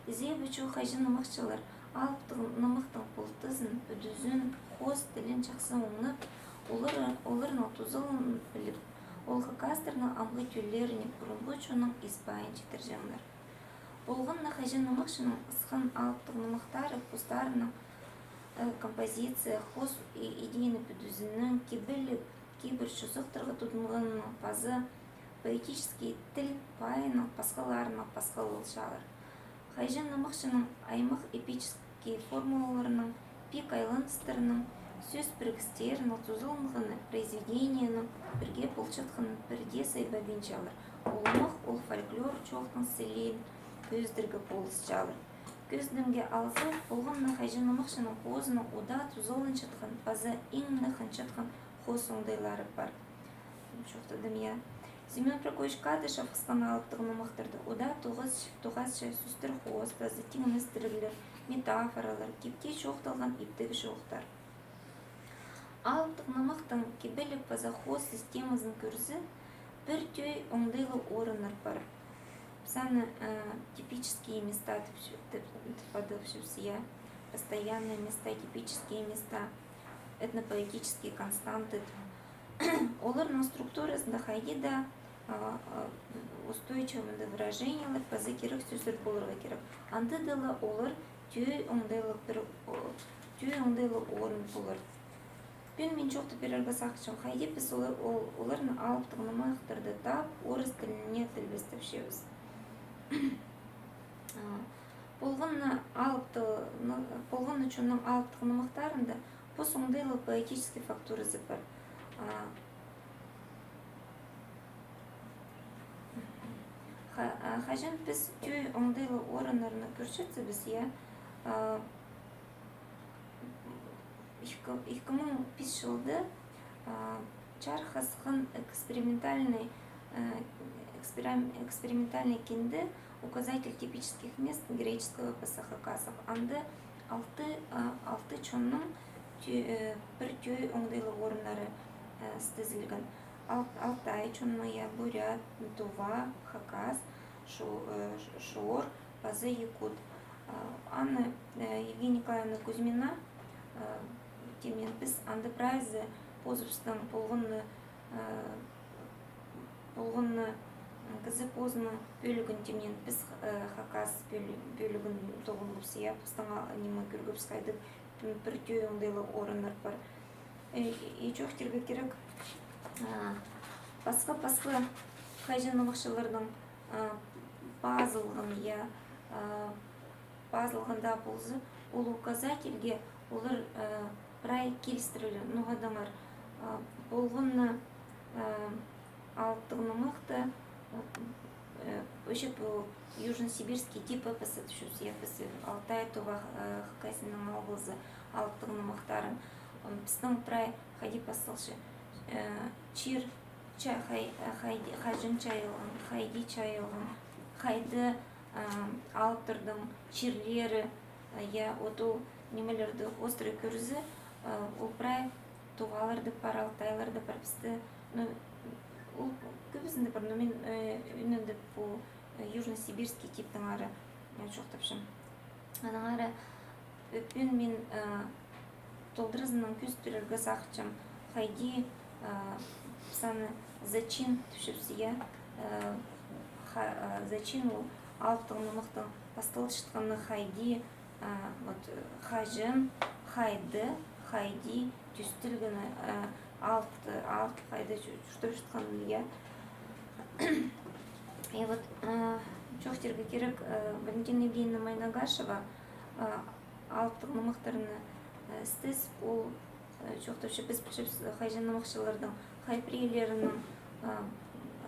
Изебі чох хаҷан нымахчылар алыптығ нымахтың пултызын, пӱдізін, хоос тілін чахсы оңнап, олар, оларның тузалығын піліп, ол хакастарның амғы тӧллеріне, пурунғы чонның ис-пайын читірҷеңнер. Полған на хаҷан нымахчының ысхан алыптығ нымахтары постарының, э, композиция, хоос и-, идейні пӱдізіннең, кибеліг, кибір чозахтарға тудынғанының паза поэтический тіл пайының пасхаларынаң пасхалалчалар. Хаҷан нымахчының аймах эпический формулаларының, пик айланыстарының, сӧс пірігістерінің тузаланғаны произведениенің пірге полчатханын пірдее сайбабинчалар. Ол нымах ол фольклор чоохтың сілиин кӧзідерге полысчалар. Кӧзідімге алза, полған на хаҷан нымахчының позының удаа тузаланчатхан паза иң не хынчатхан хоос оңдайлары пар. Чоохтадым, я. Семен Прокопьевич Кадышев ысхан алыптығ нымахтарда удаа тоғас-, тоғасча сӧстер, хоостазы, тиңнестіріглер, метафоралар, киптее чоохталған иптіг чоохтар. Алыптығ нымахтың кибеліг паза хоос системазын кӧрзе, пір тӧӧй оңдайлығ орыннар пар. Піс аны, э, типические места тіп, тіп, тіп адапчабыс, я. Постоянные места, типические места, этнопоэтические константы тіп. Оларның структуразында хайди даа, а, а, устойчивый мында выражениелер паза кирек сӧстер поларға кирек. Анда даа ла олар тӧӧй оңдайлығ пір, о, тӧӧй оңдайлығ орын полар. Пӱӱн мин чоохтап пирерге сағынчам, хайди піс олар, ол, оларны алыптығ нымахтарда таап, орыс тіліне тілбестепчебіс. А, полған на алыптығ, ны-, полған на чонның алыптығ нымахтарында пос оңдайлығ поэтический фактуразы пар. А, А, а, хаҷан піс тӧӧй оңдайлығ орыннарны кӧрчетсебіс, я, а, ікі, ікі муң пис чылда, а, чарыхха сыххан экспериментальный, э, эксперим-, экспериментальный кинде «Указатель типических мест героического эпоса хакасов». Анда алты, а, алты чонның тӧ-, э, пір тӧӧй оңдайлығ орыннары, э, істезілген. Ал-, алтай чонның, я, бурят, тува, хакас, шу-, э, ш-, шор, паза якут. А, аны, э, Евгения Николаевна Кузьмина, э, тимнеен піс, анда прайзы позыбыстың полғанны, э, полғанны, м, кізі позының пӧлігін тимнеен піс, э, хакас пӧлі-, пӧлігін тоғынғабыс, я, пістің, а, ниме кӧргебіс, хайдағ, м, пір тӧӧй оңдайлығ орыннар пар. Э, и чоохтирға кирек, а, пасха-пасха хайҷы-нымахчыларның, а, пазылған, я, а, пазылған даа полза, ол указательге олар, а, прай килістірілген. Ну, адаңар, а, полғанны, а, алыптығ нымахты, э, вообще пу южносибирский тип эпоса тіпчебіс, я, піс Алтай, Тува, э, Хакасияның алғызы алыптығ нымахтарын. М, пістің прай хайди пасталча, э, чир, ча-, хай-, э, хайди, хаҷан чайылған, хайди чайылған, хайди, э, алыптарның чирлері, э, я, вот ол нимелерді хоостыра кӧрзе, э, ол прай туваларда пар, алтайларда пар пісте. Ну, ол кӧбізінде пар, но мин, э, ӧӧнінде пу, э, южносибирский типтеңер, э, чоохтапчам. Аннаңар, э, пӱӱн мин, э, толдыразынаң кӧзіт пирерге сағынчам, хайди, э, піс аны зачин тіпчебіс, я, э, ха-, э, зачин ол алыптығ нымахтың пасталчатханы хайди, а, вот, э, хаҷан, хайда, хайди тӧстелгені, э, алыпты, алып хайда чу-, чуртап чатханын, я. И вот, э, чоохтирға кирек, э, Валентина Евгеньевна Майнагашева, э, алыптығ нымахтарны, э, істес, ол, э, чоохтапча, піс пілчебіс, э, хайҷы-нымахчыларның хай пірелерінің, э,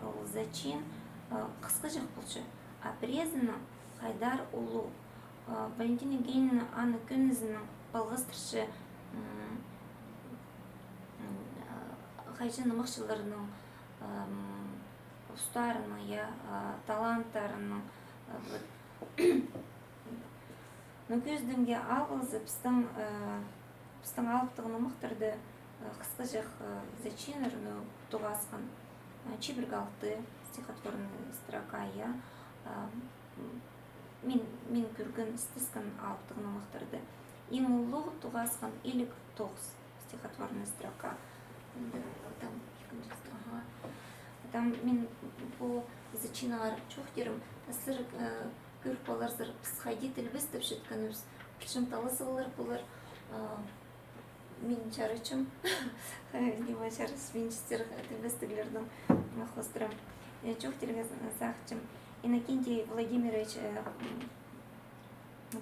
ол зачин, э, хысхаҷах полча, а пірезінің хайдар улуғ. А, Валентина Евгеньевна аны кӧнізінең палғастырча, м, м, а, хайҷы-нымахчыларның, ам, устарының, я, а, таланттарының, а, вот. Ну, кӧзідімге алғызы пістің, а, пістің алыптығ нымахтарда, а, хысхаҷах, а, зачиннар, ну, тоғасхан, а, чибіргі алты стихотворная строка, я, а, Мин, мин кӧрген, істескен алыптығ нымахтарда. Иң улуғ тоғасхан иліг тоғыс стихотворная строка. Анда, там, ікінҷізі, аха. Там мин пу зачиннаңар чоохтирым, сірер, э, кӧріп аларзар, піс хайди тілбестеп читкенібіс, пілчем, талазығлар полар, э, Мин чарытчам. Ниме чарыс, мин чистер тілбестіглернің хоостыра. Э, чоохтирға сағынчам. Иннокентий Владимирович, э, м,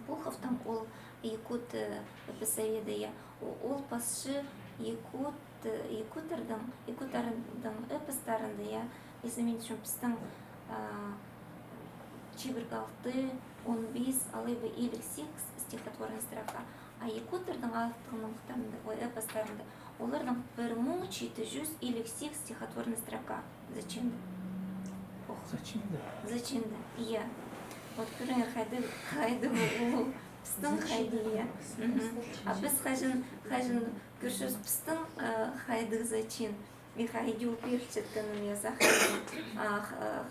Пуховтың ол якут, э, эпосоведе, я. О-, ол пасча якут, э, якуттарның, якуттарның эпостарында, я. Если мин тіпчем, пістің, а, чибіргі алты, он пис, алай ба иліг сигіс стихотворная строка. А якуттарның алыптығ нымахтарында, ой, эпостарында, оларның пір муң читі чӱс иліг сигіс стихотворная строка. Зачинде. Ох. Зачинде. Зачинде, я. Вот кӧріңер, хайдағ, хайдағ ол пістің хайди, я. Мгм. А піс хаҷан, хаҷан кӧрчебіс пістің, э, хайдағ зачин. И хайди ол пирілчеткенін, я, сағынчам. А, х-, х-,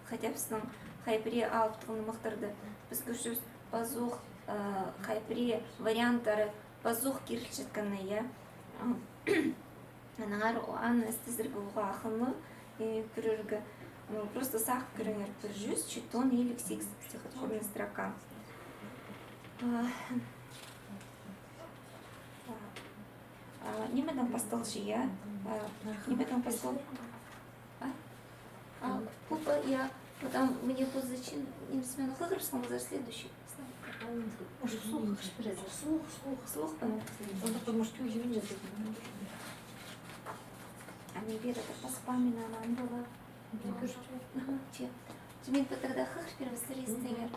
хотя пістің хай пірее алыптығ нымахтарда піс кӧрчебіс пазох, а, хай пірее варианттары пазох кирілчеткені, я. А, аннаңар о-, аны істезерге уғаа хынығ, и кӧрерге, ну, просто сағып кӧріңер, пір чӱс читон иліг сигіс стихотворная строка. А, а, нимедең пасталча, я? А, нимедең пастал-, А? А, пу па-, я, потом мне пу зачин, немес, мин хығырыбысхан, позар следующий. Может, вслух хығырыбысхан? Вслух, вслух. Вслух па? Мгм. Он такой, может, кӧгенҷе. А не верю, это по спамина она была. Мгм. Ага, че. Мин пу тағда хығыр пирем, сірер истіңер.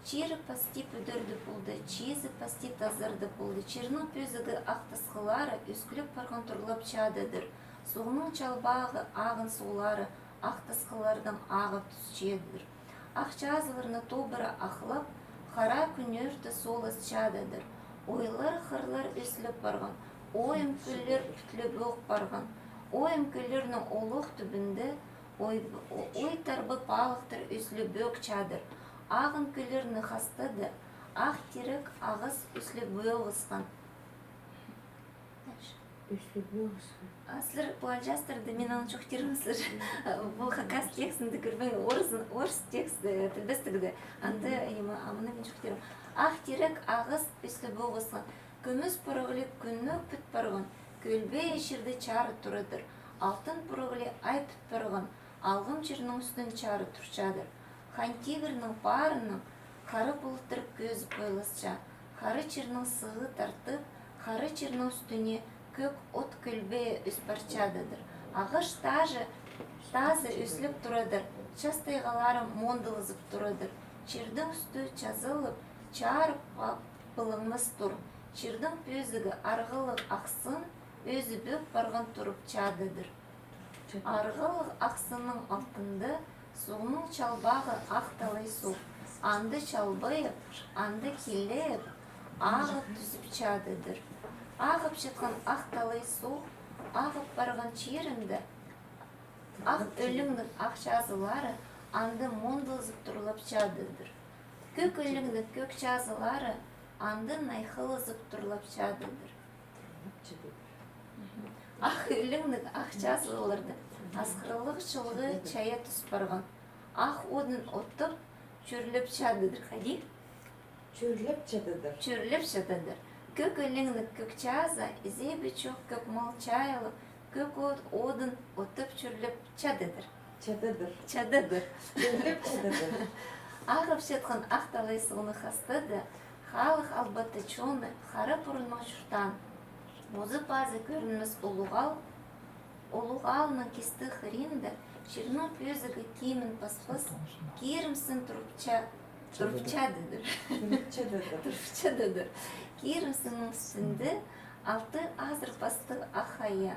Чирі пасти пӱдірді полды, чизі пасти тазарды полды. Чирнің пӧзігі ах тасхыллары ӧскілеп парған турлап чадыдыр. Суғның чалбағы ағын суғлары ах тасхыллардаң ағып тӱсчедір. Ах чазыларны тобыра ахлап, хара кӱнӧрті солас чадыдыр. Ойлар-хырлар ӧслеп парған, ойым кӧллер пӱтлеп ӧк парған. Ойым кӧллернің олох тӱбінде ой, ой тарбы палыхтар ӧслеп ӧк чадыр. Ағын кӧллерні хастады, ах тирек ағас ӧслеп ӧк ысхан. Дальше. Ӧслеп ӧк ысхан. А сірер пу алҷаастарны, мин аны чоохтирым, сірер пу хакас текстінде кӧрбеен, орыс, орыс текст, э, тілбестігде. Анда, ниме, а мыны мин чоохтирым. Ах тирек ағас ӧслеп ӧк ысхан. Кӱмӱс пурығлығ кӱннег пӱт парған, кӧлбее чирді чарыт турадыр. Алтын пурығлығ ай пӱт парған, алғым чирнің ӱстӱн чарыт турчадыр. Хан тигірнің парынаң хара пулуттар кӧзіп ойласча. Хара чирнің сығы тартып, хара чирнің ӱстӱне кӧк от кӧлбее ӧс парчадыдыр. Ағаш тажы, тазы ӧслеп турадыр, час тайғалары мондылызып турадыр. Чирдің ӱстӱ чазылып, чарып па-, пылыңмас тур. Чирдің пӧзігі арғалығ ах сын ӧзіп ӧк парған турып чадыдыр. Арғалығ ах сынның алтында суғның чалбағы ах талай суғ. Анда чалбайып, анда килейіп, ағып тӱзіп чадыдыр. Ағып чатхан ах талай суғ ағып парған чирінде ах ӧлеңнің ах чазылары анда мондылызып турлап чадыдыр. Кӧк ӧлеңнің кӧк чазылары анда найхылызып турлап чадыдыр. Ах ӧлеңнің ах чазыларда асхырлығ чылғы чайа тӱс парған. Ах одын оттап, чӧрлеп чадыдыр. Хайди? Чӧрлеп чадыдыр. Чӧрлеп чадыдыр. Кӧк ӧлеңнің кӧк чазы, изебі чох кӧк мал чайылып, кӧк од-, одын оттап чӧрлеп чадыдыр. Чадыдыр. Чадыдыр. Чӧрлеп чадыдыр. Ағып чатхан ах талай суғны хастады, халых албаты чоны хара пурунның чуртаан. Узы-пазы кӧрінмес улуғ аал, улуғ аалның кисті хыринда чирнің пӧзігі кимін паспас, кирімсін турча-, турчадыдыр. Турчадыдыр. Турчадыдыр. Кирімсіннің ӱстӱнде алты азыр пастығ ах ая.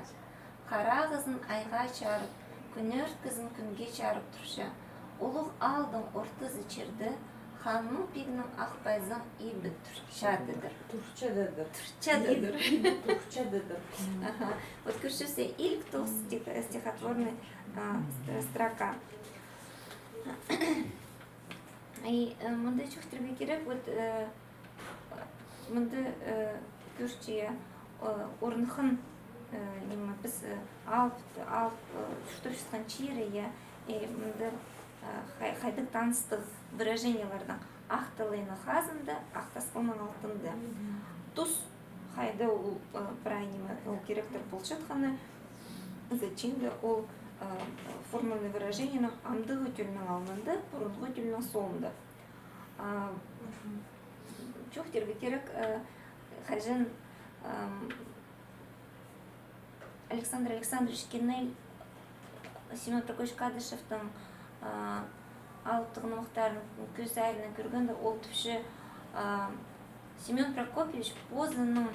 Харағызын айға чарып, кӱнӧрткізін кӱнге чарып турча. Улуғ аалдың ортызы чирде ханның-пигнің ах пайзаң ибі турчадыдыр. Турчадыдыр. Турчадыдыр. Иб-, ибі турчадыдыр. Аха. Вот кӧрчезер, илік тоғыс стих-, стихотворный, а, ст-, строка. И, э, мында чоохтирға кирек, вот, э, мында, э, кӧрче, э, орныххан, э, ниме, піс, э, алып, алып, э, чуртапчатхан чирі, я, и мында, э, хай-, хайдағ таныстығ выражениелернің: ах талайның хазында, ах тасхылның алтында. Тус хайда ол, э, прай ниме, ол киректер полчатханы, зачем-де ол, э, формальный выражениенің амдығы тӧлнің алнында, пурунғы тӧлнің соонда. А, чоохтирға кирек, э, хаҷан, ам, Александр Александрович Кеннель Семён Прокопьевич Кадышевтің, а, алыптығ нымахтарын кӧзідерін кӧргенде, ол тіпче, а, Семён Прокопьевич позының,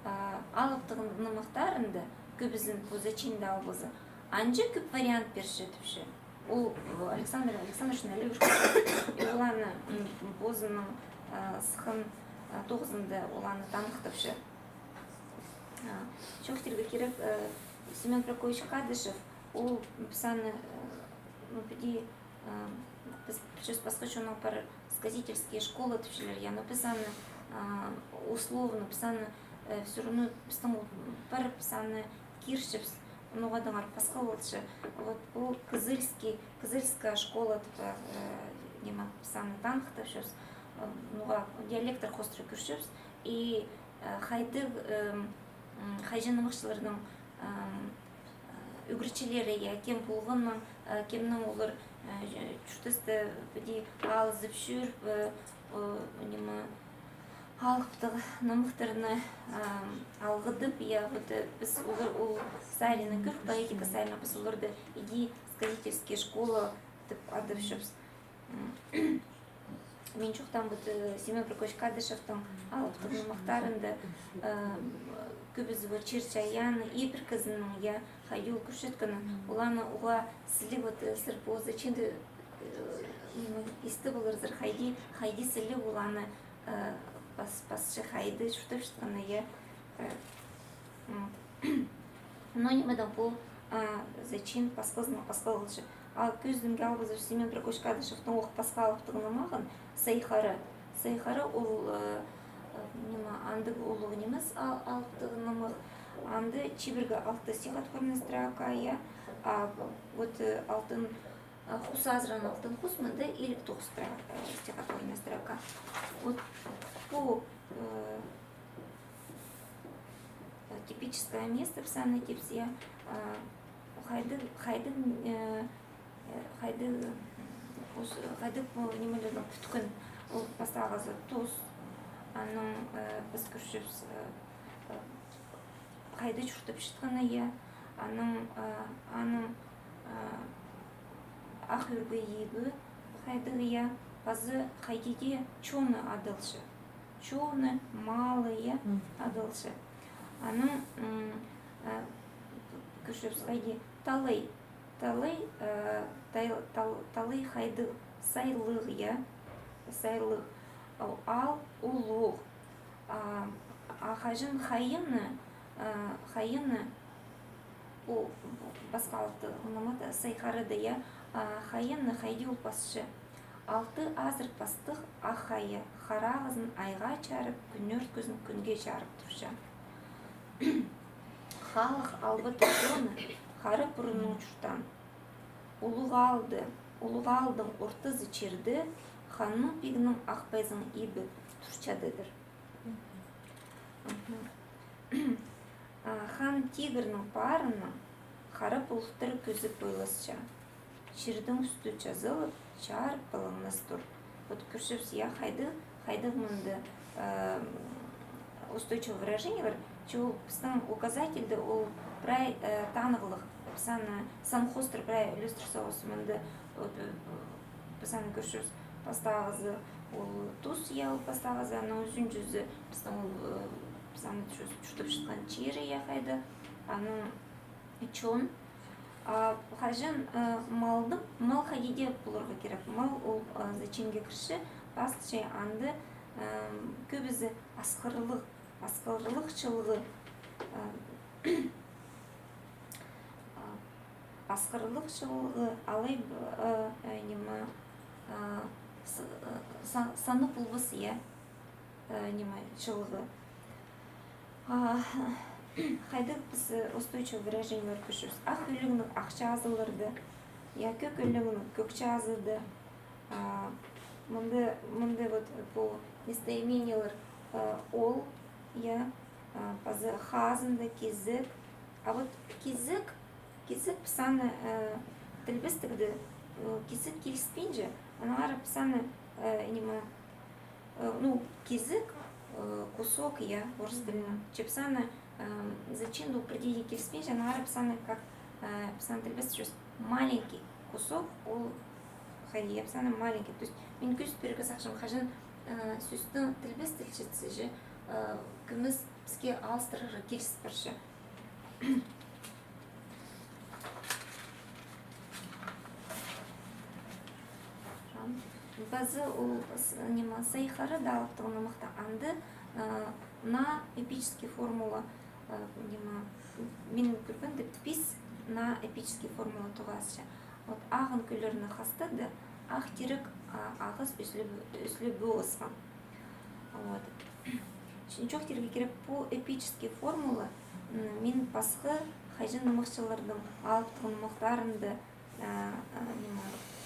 а, алыптығ нымахтарында, кӧбізін позы чиинде алғызы, анҷа кӧп вариант пирче тіпче. Ол, э, Александр Александрович Александрович, и ол аны, м, позының, а, сыххан, а, тоғызында ол аны таныхтапча. А, чоохтирға кирек, э, Семён Прокопьевич Кадышев, ол, м, піс аны, э, ну, піди, э, піс, піс пасха чонның пар сказительская школа тіпчелер, я, но піс аны, а, условно, піс аны, э, всё равно пістің ол пар, піс аны кирчебіс, ноға-даңар пасха полча. Вот ол кызыльский, кызыльская школа тіп, э, ниме, піс аны таныхтапчабыс, э, ноға диалекттер хоостыра кӧрчебіс. И, э, хайдағ, эм, м, хайҷы нымахчыларның, эм, э, ӱгретчілері, я, кем полғаннаң, э, кемнең олар, э, чуртаста піди алызып чӧріп, э, о, ниме, алыптығ нымахтарны, эм, алғыдып, я, вот, э, піс олар, ол саринаң кӧр, поэтика саринаң піс оларды иди сказительская школа тіп адапчабыс. Мин чоохтаам, вот, э, Семён Прокопьевич Кадышевтің алыптығ нымахтарында, э, кӧбізі вот чир-чайаанны, ибіркізінің, я, хайди ол кӧрчеткені, оларны уғаа сіліг, вот, э, сірер позы чинді, э, ниме, истіп поларзар, хайди, хайди сіліг оларны, э, пас-, пасча, хайди чуртапчатханы, я, э, м. Но нимедең пу, а, зачин пасхазынаң пасхалалча. А кӧзідімге алғызып, Семён Прокопьевич Кадышевтің ох пасха алыптығ нымағы, Сайхара. Сайхара ол, э, э, ниме, андағ улуғ нимес ал-, алыптығ нымах. Анда чибіргі алты стихотворная строка, я. А вот, э, алтын, э, хус азыраан алтын хус, мында иліг тоғыс стро-, э, стихотворная строка. Вот пу, э, типическое место пісән тіпче, я, а, хайдағ, хайдағ, э, э, хайдағ, м, ус-, хайдағ пу нимелернің пӱткен, ол пастағызы тус, анаң, э, піс кӧрчебіс, э, э, хайди чуртапчатханы, я, анаң, э, аның, э, ах ӱрге ибі хайдағ, я, пазы хайди дее чоны адалча. Чоны, малы, я, адалча. Анаң, м, э, кӧрчебіс хайди, талай, талай, э, тай-, тал-, талай хайдағ, сайлығ, я, сайлығ. Ол аал улуғ. А, а хаҷан хайыны, э, хайыны, у, пасха алыптығ нымахта, Сайхарада, я, а, хайыны хайди ол пасча. Алты азыр пастығ ах хайы, харағызын айға чарып, кӱнӧрткізін кӱнге чарып турча. Халых албаты чоны хара пурунның чуртаан. Улуғ аалды, улуғ аалдың ортызы чирде ханның-пигнің ах пайызының ибі турчададыр. Мгм. А, хан тигірнің паарынаң хара пулухтар кӧзіп ойласча. Чирдің ӱстӱ чазылып, чарып пылыңнас тур. Вот кӧрчебіс, я, хайдағ, хайдағ мында, э, устойчивое выражениелер, че ол пістің указательде ол прай, э, танығлығ, піс аны сан хоостыра прай ӱлестір салғабыс мында, вот, э, піс аны кӧрчебіс, пастағызы ол тус, я, ол пастағызы, анаң ӱзінҷізі пістің ол, э, піс аны чу-, чуртапчатхан чир, я, хайдағ, анаң чон. А, хаҷан, э, малдың, мал хайди дее поларға кирек. Мал ол, э, зачинге кірче, пазылча, анда, э, кӧбізі асхырлығ, асхырлығ чылғы, э, а, асхырлығ чылғы, алай, э, э, ниме, э, с-, э, са-, саны полбас, я. Э, ниме, чылғы. А, хайдағ піс, э, устойчивое выражениелер кӧрчебіс. Ах ӱлӱкнің ах чазыларда, я, кӧк ӱлӱкнің кӧк чазыда. А, мында, мында вот пу местоимениелер, э, ол, я, а, пазы хазында, кизек. А вот кизек, кизек піс аны, э, тілбестігде, э, кизек киліспинче, аннаңар піс аны, э, ниме, Э, ну, кизек, э, кусок, я, орыс тілінең. Че піс аны, эм, зачем до определения киліспинче, аннаңар піс аны как, э, піс аны тілбестепчебіс маленький кусок, ол хайди, я, піс аны маленький. То есть, мин кӧзіт пирерге сағынчам, хаҷан, э, сӧстің тілбестелчетсе же, э, кӧмес піске алыстырарға киліс парча. Пазы ол с-, ниме, Сайхарада алыптығ нымахта анда, э, на эпический формула, э, ниме, мин кӧргенде пис на эпический формула тоғасча. Вот ағын кӧллерні хастады, ах тирек, а, ағас ӱзлеб-, ӱзлебе осхан. Вот. Чох тирге кирек, пу эпический формула, м, мин пасха хаҷан нымахчыларның алыптығ нымахтарында, а, а, ниме,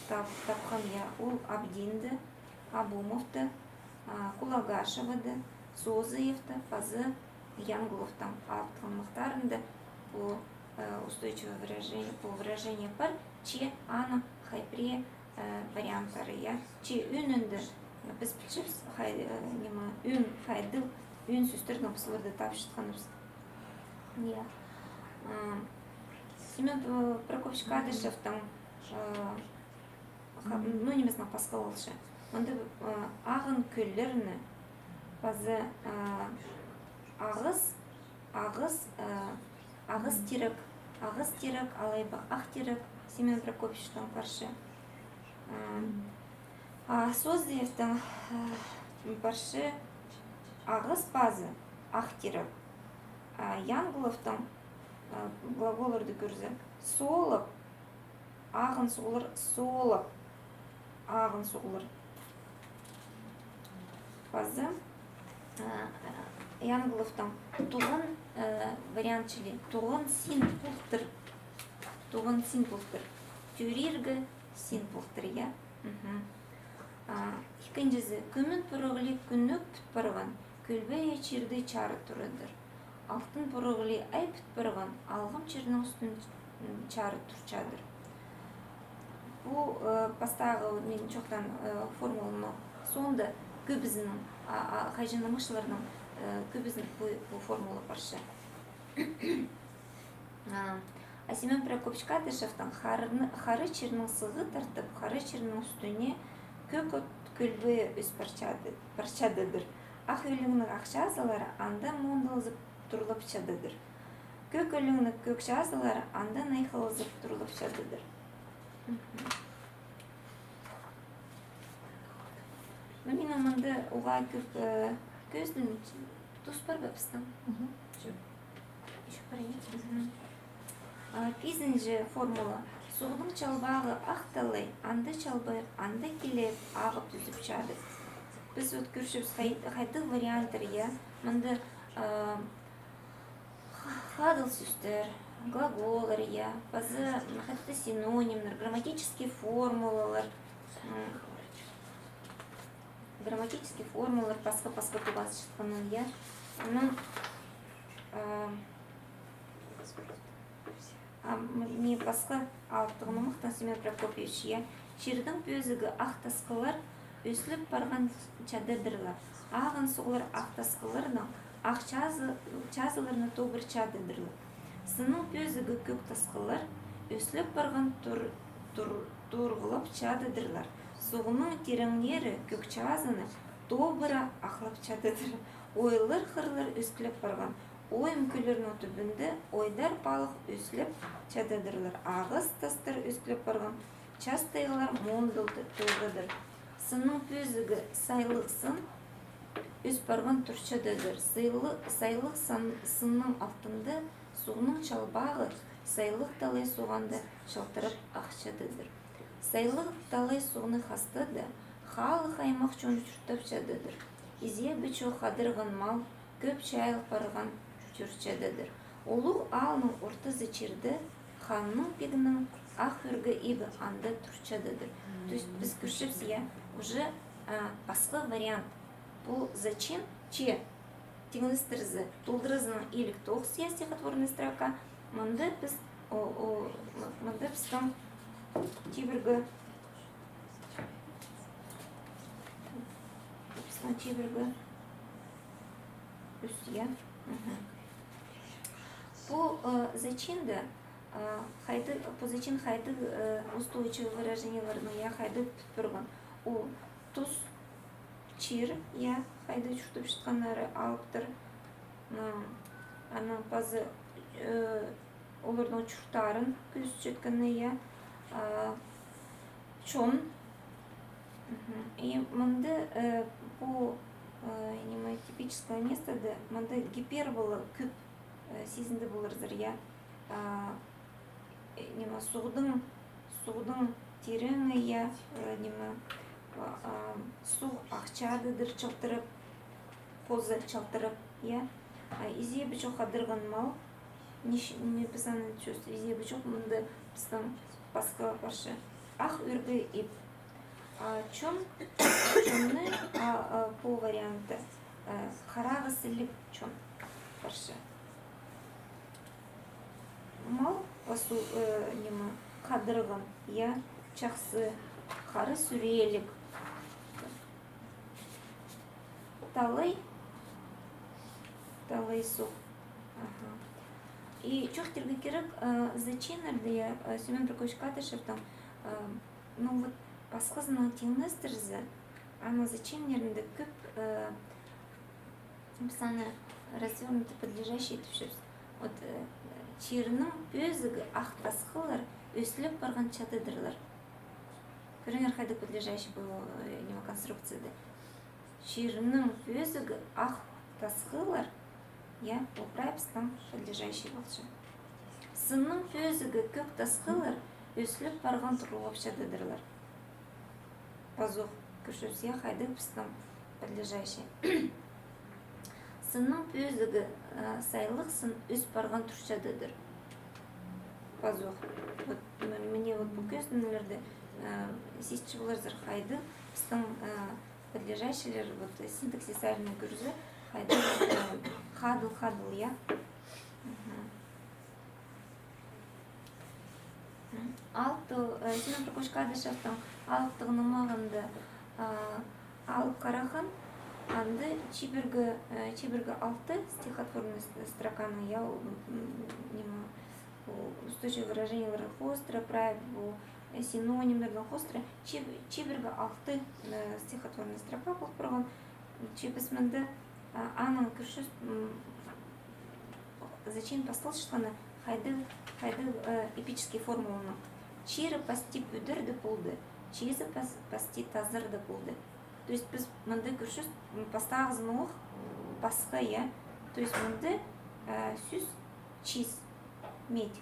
тап-, тапхам, я, ол Абдинда, Абумовта, а, Кулагашевада, Созаевта, пазы Янгловтың алыптығ нымахтарында пу, э, устойчивое выражение, пу выражение пар, че аның хай пірее, э, варианттары, я. Че ӧӧнінде, э, піс пілчебіс, хай, э, ниме, ӧӧн хайдағ, ӧӧн сӧстернең піс оларны тапчатханыбыс. Я. Э, Семён, э, Прокопьевич Кадышевтің, э, Ха-, ну, нимезінең пасха полча. Мында, а, ағын кӧллерні, паза, а, ағыс, ағыс, а, ағыс тирек, ағыс тирек, алай ба ах тирек, Семён Прокопьевичтің парча. А, а, Создыевтің, а, парча ағыс паза ах тирек. А, Янголовтың, а, глаголларны кӧрзе, соолап, ағын суғлар, соолап, ағын суғлар. Паза, а, а, Янголовтың туған, а, вариант чіли, туған син полтыр. Туған син полтыр. Тӧрирге син полтыр, я? Мгм. А, ікінҷізі, кӱмӱн пырығлығ кӱннік пӱт парған, кӧлбее чирді чарыт турадыр. Алтын пырығлығ ай пӱт парған, алғым чирнің ӱстӱн, м, чарыт турчадыр. Пу, э, пастағы мин чоохтаан, э, формуланың соонда кӧбізінің, а, а, хайҷы-наа мышларның, э, кӧбізін пу, пу формула парча. А, а Семён Прокопьевич Кадышевтің хары, хары чирнің сығын тартып, хара чирнің ӱстӱне кӧк от кӧлбее ӧс парчады-, парчададыр. Ах ӧлеңнің ах чазылары анда мундылызып турлапчададыр. Кӧк ӧлеңнің кӧк чазылары анда найхылызып турлапчададыр. Мгм. Ну, минің мында уғаа кӧп, э, кӧзідім, тус пар ба пістің? Мгм. Чё? Ещё пар, я? Мгм. А, пизінҷі формула. Суғның чалбағы ах талай, анда чалбайып, анда килейіп, ағып тӱзіп чадыр. Піс вот кӧрчебіс хай-, хайдағ варианттар, я? Мында, а, ха-, хадыл сӧстер, глаголлар, я, паза, м, хайдағ-да синонимнер, грамматический формулалар, м, грамматический формулалар, пасха-пасха тоғасчатханнар, я. Анаң, а, а, м-, не пасха алыптығ нымахтаң Семён Прокопьевич, я. Чирдің пӧзігі ах тасхыллар ӧслеп парған чададырлар. Ағын суғлар ах тасхылларнаң ах чазы-, чазыларны тобыра чададырлар. Сынның пӧзігі кӧк тасхыллар ӧслеп парған тур-, тур-, турғылап чададырлар. Суғның тиреңнері кӧк чазыны тобыра ахлап чададыр. Ойлар хырлар ӧскілеп парған. Ойым кӧллернің тӱбінде ойдар палых ӧслеп чададырлар. Ағас тастар ӧскілеп парған. Час тайғалар мундыл тойғадыр. Сынның пӧзігі сайлығ сын ӧс парған турчададыр. Сайлы-, сайлығ сан-, сынның алтында суғның чалбағы сайлығ талай суғ анда чалтырап ахчададыр. Сайлығ талай суғны хастада халых аймах чон чуртапчададыр. Изебі чох хадырған мал кӧп чайыл парған тӧрчедедір. Улуғ аалның ортызы чирде ханның пигнің ах ӱрге ибі анда турчададыр. То есть піс кӧрчебіс, я, уже, а, пасха вариант. Пу зачин че тиңнестірзе, толдыразынаң илиг тоғыс, я, стихотворная строка. Мында піс, о, о, м-, мында пістің чибіргі Пістің чибіргі ӱс, я? Мгм. Пу, э, зачинда, э, хайдағ, пу зачин хайдағ, э, устойчивый выражениелернең, я, хайдағ пӱт парған. Ол тус, чир, я, хайда чуртапчатханнары алыптыр. М, анаң пазы, э, оларның чурттарын кӧзітчеткені, я, а, чон. Мгм. И мында, э, пу, э, ниме, типическое местода, мында гипербола кӧп, э, сизінді поларзар, я. А, э, ниме, суғдың, суғдың тирең, я, э, ниме, а, а, суғ ахчададыр чалтырап, хоза чалтырап, я. А, изебі чох хадырған мал, Ниш-, не піс аны чувствуем, изебі чох, мында пістің пасха парча. Ах ӱрге иб. А, чон, чонны, а, а, пу вариантта, а, харағы сіліг чон парча. Мал пасу, э, ниме, хадырған, я, чахсы, хара сӱрееліг. Талай. Талай суғ. Аха. И чоохтирға кирек, э, зачиннарда, я, э, Семён Прокопьевич Кадышевтің, э, ну вот, Пасхазынаң теңнестірзе, аның заченнерінде кӧп, э, піс аны развёрнутый подлежащее тіпчебіс. Вот, э, чирнің пӧзігі ах тасхыллар ӧсіліп парған чадыдырлар. Кӧріңер, хайдағ подлежащее пу, э, ниме, конструкцияда. Чирнің пӧзігі ах тасхыллар, я, ол прай пістің подлежащее полча. Сынның пӧзігі кӧк тасхыллар ӧсіліп парған турлап чадыдырлар. Пазох, кӧрчебіс, я, хайдағ пістің подлежащее. Сынның пӧзігі, э, сайлығ сын ӧс парған тур чадыдыр. Пазох. Вот, м-, міне, вот пу кӧзідімнерде, э, сизінче поларзар, хайдағ пістің, э, подлежащиелер, вот, синтаксистарына кӧрзе, хайдағ, э, хадыл-хадыл, я. Мгм. М, алыптығ, э, Семён Прокопьевич Кадышевтің алыптығ нымағында, а, алып хараххам, анда чибіргі, э, чибіргі алты стихотворный с-, строканың, я, м, ниме, у, устойчивый выражениелернің хоостыра, прай пу, э, синонимнернің хоостыра, чиб-, чибіргі алты, э, стихотворный строка пол парған. Че піс мында, а, аның кӧрчебіс, м, зачем пасталчатханы, хайдағ, хайдағ, э, эпический формуланың. Чирі пасти пӱдірді полды, чизі пас-, пасти тазырды полды. То есть піс мында кӧрчебіс, м, пастағызын ох пасха, я. То есть мында, э, сӧс чиз, медь.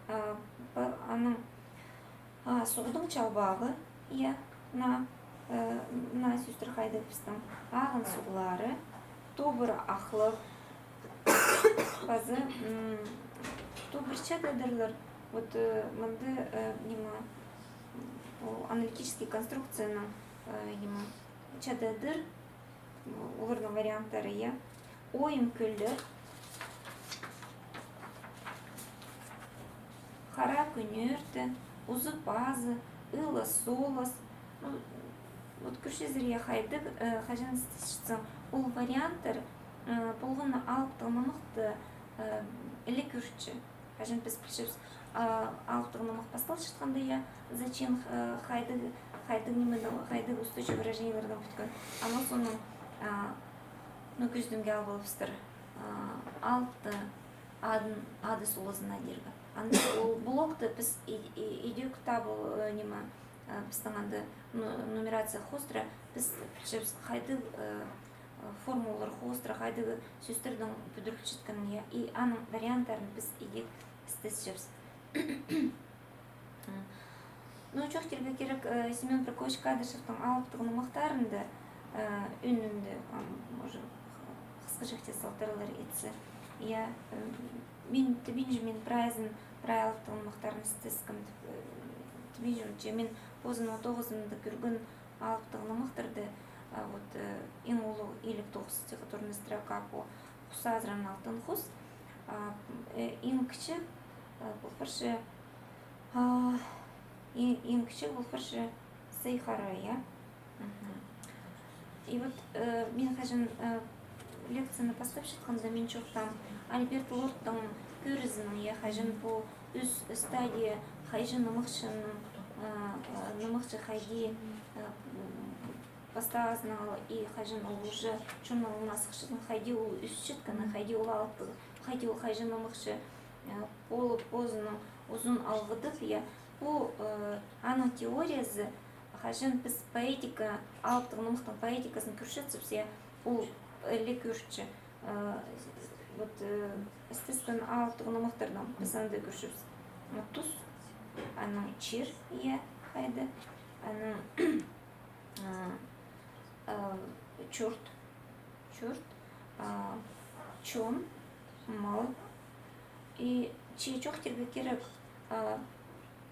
А, па-, аның, а, суғдың чалбағы, я, на, э, на сӧстер хайдағ пістің, ағын суғлары, тобыр ахлығ, пазы, м, тобыр чадыдырлар. Вот, э, мында, э, ниме, ол аналитический конструкцияның, э, ниме, чадыдыр, оларның варианттары, я. Ойым кӧллер, хара кӱнӧрте, узы-пазы, ылас-солас. Ну, вот кӧрчезер, я, хайдағ, э, хаҷан істесчетсең, ол варианттар, э, полған на алыптығ нымахты, э, іле кӧрче. Хаҷан піс пілчебіс, а, алыптығ нымах пасталчатханда, я, зачин, а, хайдағ, хайдағ нимедең, хайдағ устойчивый выражениелердең пӱткен. Аннаң соонаң, а, ну, кӧзідімге алып алыбыстыр, а, алыптығ адын, ады солазына дирге. Анда ол блокты піс и-, и-, идӧк табыл, э, ниме, а, пістің анда ну-, нумерация хоостыра, піс пілчебіс, хайдағ, э, формулалар хоостыра, хайдағ сӧстернең пӱдірілчеткенін, я, и аның варианттарын піс идӧк істесчебіс. Ну, чоохтирға кирек, э, Семён Прокопьевич Кадышевтің алыптығ нымахтарында, э, ӱнінде, ам, может, хысхаҷахти салтарлар итсе. Я, э, мин тібинчем, мин прайзын, прай алыптығ нымахтарын істескем тіп, э, тібинчем, че мин позымның тоғызымда кӧрген алыптығ нымахтарда, а, вот, э, иң улуғ илиг тоғыс стихотворный строка пу «Хус азыраан алтын хус». А, э, иң кічіг, э, пол парча, а, и-, иң кічіг пол парча «Сай хара», я? Мгм. И вот, э, мин хаҷан, э, лекцияны пастапчатханда, мин чоохтаам Альберт Лордтың кӧрізінең, я, хаҷан пу ӱс стадия хайҷы нымахчының, э, э, нымахчы хайди, э, м, пастағызынаң ала и хаҷан ол уже чонның алнына сыхчатхан, хайди ол ӧсчеткені, хайди ол алыптығ, хайди ол хайҷы нымахчы, э, полып, позының узун алғыдып, я, пу, э, аның теориязы, хаҷан піс поэтика, алыптығ нымахтың поэтиказын кӧрчетсебіс, я, ол іле кӧрче. Э, вот, э, істескен алыптығ нымахтардаң піс анда кӧрчебіс. М, тус, анаң чир, я, хайди, анаң, а, а, чурт, чурт, а, чон, мал. И че чоохтирға кирек, а,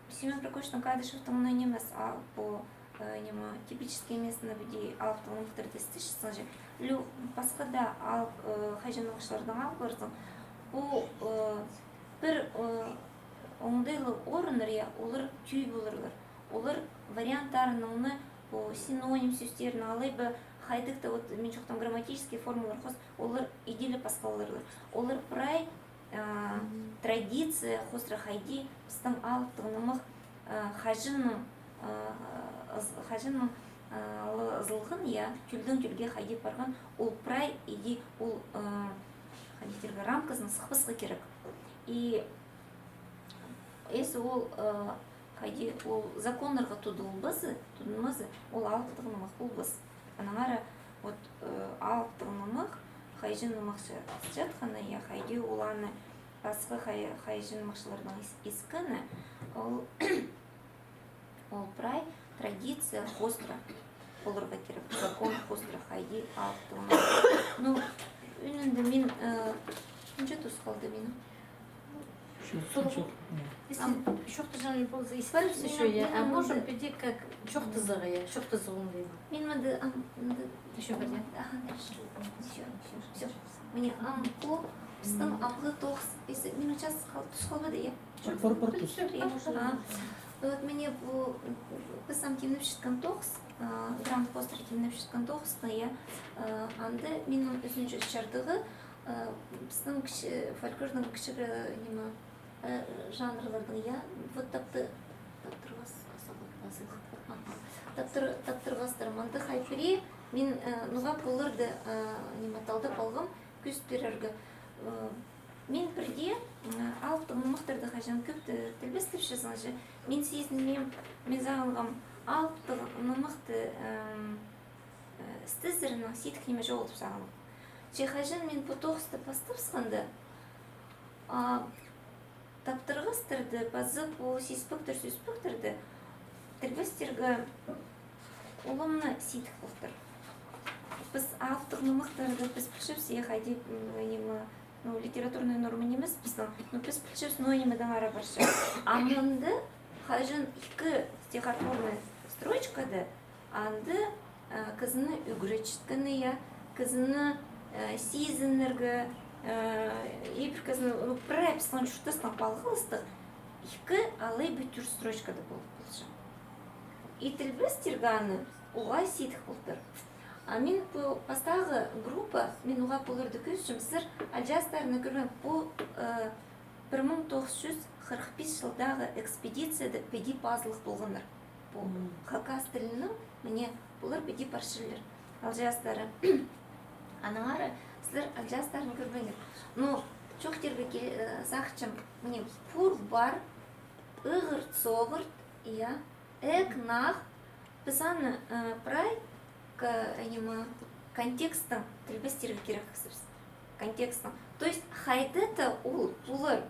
Семён Прокопьевичтің Кадышевтің ниме нимес, а пу, э, ниме, типический нимес, на піди алыптығ нымахтарда істесчетсең же, лё пасха даа алып, э, хайҷы нымахчылардаң алып парзаң, пу, э, пір, э, оңдайлығ орыннар, я, олар тӧӧй поларлар. Олар варианттарынаң на пу синоним сӧстерін алай ба, хайдағ-да, вот, мин чоохтаам, грамматический формалар хоос, олар идӧк ле пасхаларлар. Олар прай, а, традиция хоостыра хайди пістің алыптығ нымах, а, хаҷаннаң, а, ыз-, хаҷаннаң, а, ла-, ызылған, я, тӧлдең тӧлге хайди парған, ол прай иди ол, а, хайди тирге, рамказын сыхпасха кирек. И если ол, а, хайди ол законнарға тудылбаза, тудынмаза, ол алыптығ нымах полбас. Аннаңар, вот, э, алыптығ нымах, хайҷы нымах ча-, чатханы, я, хайди ол аны пасха хай-, хайҷы нымахчылардаң ис-, искені, ол, ол прай традиция хоостыра поларға кирек, закон хоостыра, хайди алыптығ нымах. Ну, ӧӧнінде мин, э, нинҷе тус халды минің? Чох, чох, чох. Если чоохтаҷаң полза, исправимся ещё, я. А можем пиди как чоохтазарға, я, чоохтазығ оңдайма. Мин мында, ам, мында. Ещё пір, я. Аха, дальше. Всё, всё, всё. Міне, ам, пу, пістің амғы тоғыс, если минут час хал-, тус халбады, я? Пар, пар, пар, тус. Всё, я. А, вот міне пу, піс ам тимнепчеткен тоғыс, а, грант хоостыра тимнепчеткен тоғысты, я. А, анда минің ӱзінҷі чардығы, а, пістің кічі-, фольклорның кічіг, э, ниме, э, жанрларның, я, вот тапты-, таптырғас, аха. Таптыр-, таптырғастар. Мында хай пірее, мин, э, ноға пуларды, э, ниме, талдап алғам, кӧзіт пирерге. Э, мин пірдее, м, алыптығ нымахтарды хаҷан кӧп те тілбестепчезің чи, мин сизінмеем, мин сағынғам, алыптығ нымахты, эм, э, істезерінең сидік ниме чоғыл тіп сағынғам. Че хаҷан мин пу тоғысты пастап сыхханда, а, таптырғастарды, паза пу сизіппектер, сӧспектерді тілбестерге улам на сидік полтыр. Піс алыптығ нымахтарды піс пілчебіс, я, хайди, м, ниме, ну, литературная норма нимес пістің, ну, піс пілчебіс, ну, нимедең ара парча. А мында хаҷан ікі стихотворный строчкада анда, а, кізіні ӱгретчеткені, я, кізіні, э, сизінерге, э, и пір кізіні, ну, прай пістің чуртастаң палғалыстығ, ікі алай ба тӧрт строчкада полып полча. И тілбестерге аны уғаа сидік полтыр. А мин пу пастағы группа, мин уғаа пуларды кӧзітчем, сірер алҷаастарны кӧрген, пу, э, пір муң тоғыс чӱс хырых пис чылдағы экспедицияда піди пазылығ полғаннар. Пу хакас тілінең, міне, пулар піди парчалар. Алҷаастары. Аннаңар сірер алҷаастарын кӧрбеңер. Ну, чоохтирға ке-, э, сағынчам, міне, пур-пар, ығырт-соғырт, я, ӧк-нах, піс аны, э, прай, к-, ниме, контекстаң тілбестерге кирек кізібіс. Контекстаң. То есть, хайда-да ол, пулар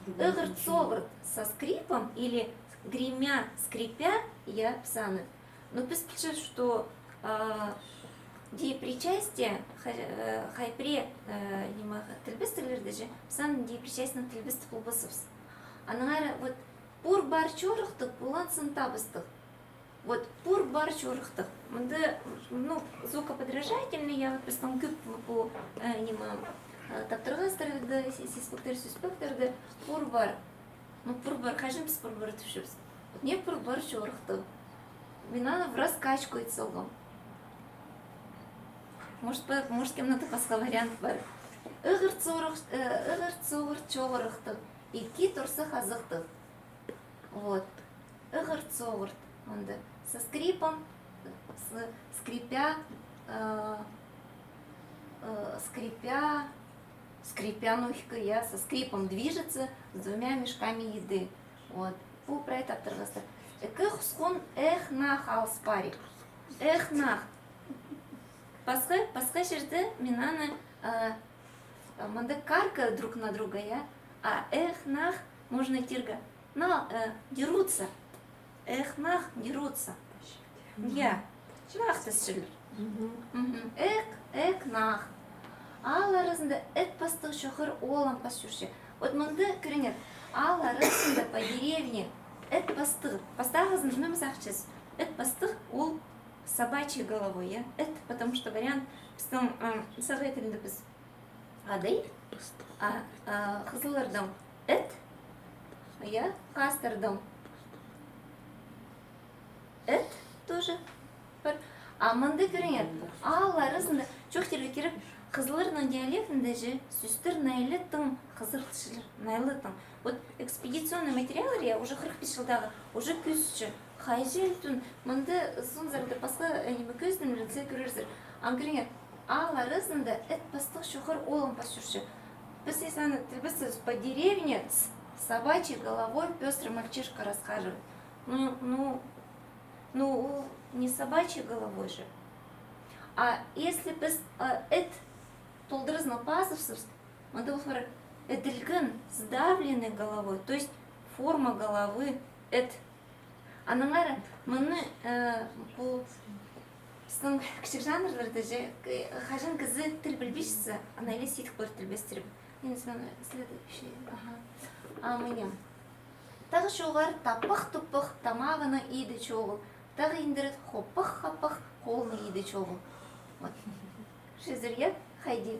ығырт-соғырт со скрипом или гремя, скрипя, я, піс аны. Но піс пілчебіс, что, а, деепричастие, хай-, э, хай пірее, э, ниме, тілбестіглерде же, піс аны деепричастиенең тілбестіп полбасчабыс. Аннаңар, вот, пур-пар чорыхтығ, пуланзын табыстығ. Вот, пур-пар чорыхтығ. Мында, ну, звукоподражательный, я, вот, пістің кӧп пу, э, ниме, э, таптырғастарда, си-, сизіппектер, сӧспектерде пур-пар. Ну, пур-пар, хаҷан піс пур-пар тіпчебіс? Вот, не пур-пар чорыхтығ. Мин аны в раскачку ит салғам. Может, по-, может, кемнеде пасха вариант пар. Ығырт-соғырт, э, ығырт-соғырт чорыхтығ. Ікі торсых азыхтығ. Вот. Ығырт-соғырт. Анда со скрипом, с-, скрипя, э, э, скрипя, скрипя, ну, я, со скрипом движется с двумя мешками еды. Вот. Пу прай таптырғастар. Ікі хусхун ӧк-нах алыс пари. Ӧк-нах. Пасха, пасха чирде мин аны, э, мында каркают друг на друга, я? А ӧк-нах можно тирге. Но, э, дерутся. Ӧк-нах дерутся. Я. Нах тасчалар. Ӧк, ӧк-нах. Аал аразында ӧт пастығ чоғыр оолам пас чӧрче. Вот мында кӧріңер, аал аразында по деревне ӧт пастығ. Пастағызын, ну, мин сағынчам, ӧт пастығ ол собачьей головой, я? Ӧт, потому что вариант пістің, м, сағай тілінде піс адай, а, а, хызыллардаң ӧт, я, хакастардаң ӧт тоже пар. А мында кӧріңер, аал аразында чоохтирға кирек, Хызылларның диалектінде же сӧстер найлатың, хызырчалар найлатың. Вот экспедиционный материаллар, я, уже хырых пис чылдағы, уже кӧзітче. Хайҷы тӱн, мында сынзар даа пасха, э, ниме кӧзідімнер, сірер кӧрерзер. Ам кӧріңер, аал аразында ит пастығ чоғар оолам пас чӧрче. Піс исаны тілбестебіс по деревне, с собачьей головой пёстрый мальчишка расхаживает. Ну, ну, ну, не собачьей головой же. А если піс, э, ит толдыразына пазыбыссабыс, мында ол пар иділген, сдавленный головой, то есть форма головы ит. Аннаңар мыны, э, пу пістің кічіг жанрларда же, э, хаҷан кізі тіл пілбинче, ана іле сидік полар тілбестіріп. Мин саған следующий, ага. А, мына. Тағы чоғар таппах-туппах, тамағының иді чоғыл. Тағы индірет хоппах-хаппах, холның иді чоғыл. Вот. Шизер, я, хайди.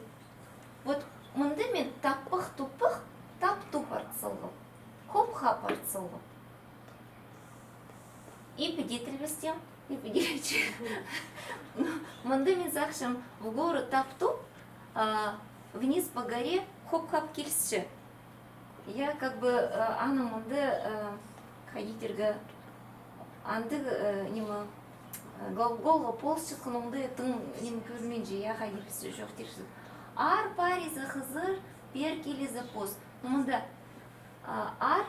Вот мында мин таппах-туппах, тап-туп арт салғам. Хоп-хап арт салғам. И піди тілбестеем, и піди че. Ну, мында мин сағынчам, в гору тап-туп, а вниз по горе хоп-хап килісче. Я, как бы, э, аның мында, э, хайди тирге, андағ, э, ниме, э, глаголға полысчатхан оңдай тың ниме кӧрминче, я, хайди піс чоохтирбыс. Аар париза хызыр, пеер килізі пос. Ну, мында, а, аар,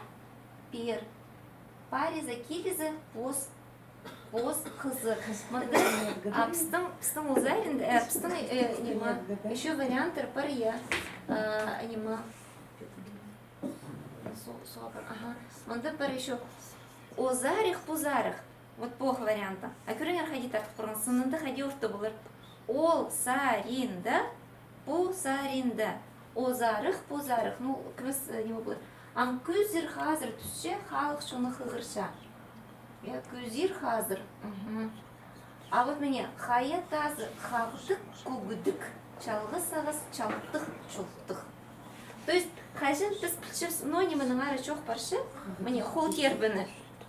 пеер, париза килізі пос, пос, хызыр. Мында, а, пістің, пістің ол саринда, э, пістің, э, ниме, ещё варианттар пар, я, э, ниме, со-, соға пар, ага. Мында пар ещё озарих, пузарих. Вот пу вариантта. А кӧріңер, хайди тартып парған. Сынында хайди орта полар. Ол саринда, пу саринда. Озарых, пузарых. Ну, кӧмес, э, ниме полар. Ам кӧзір хазыр тӱсче, халых чоны хығырча. Я, кӧзір хазыр. Мгм. А вот мына, хая тазы хағдығ, кӧгдіг, чалғыс ағас, чалтых, чултых. То есть, хаҷан піс пілчебіс, ну, нименің ары чоох парча, мына, хол тербені.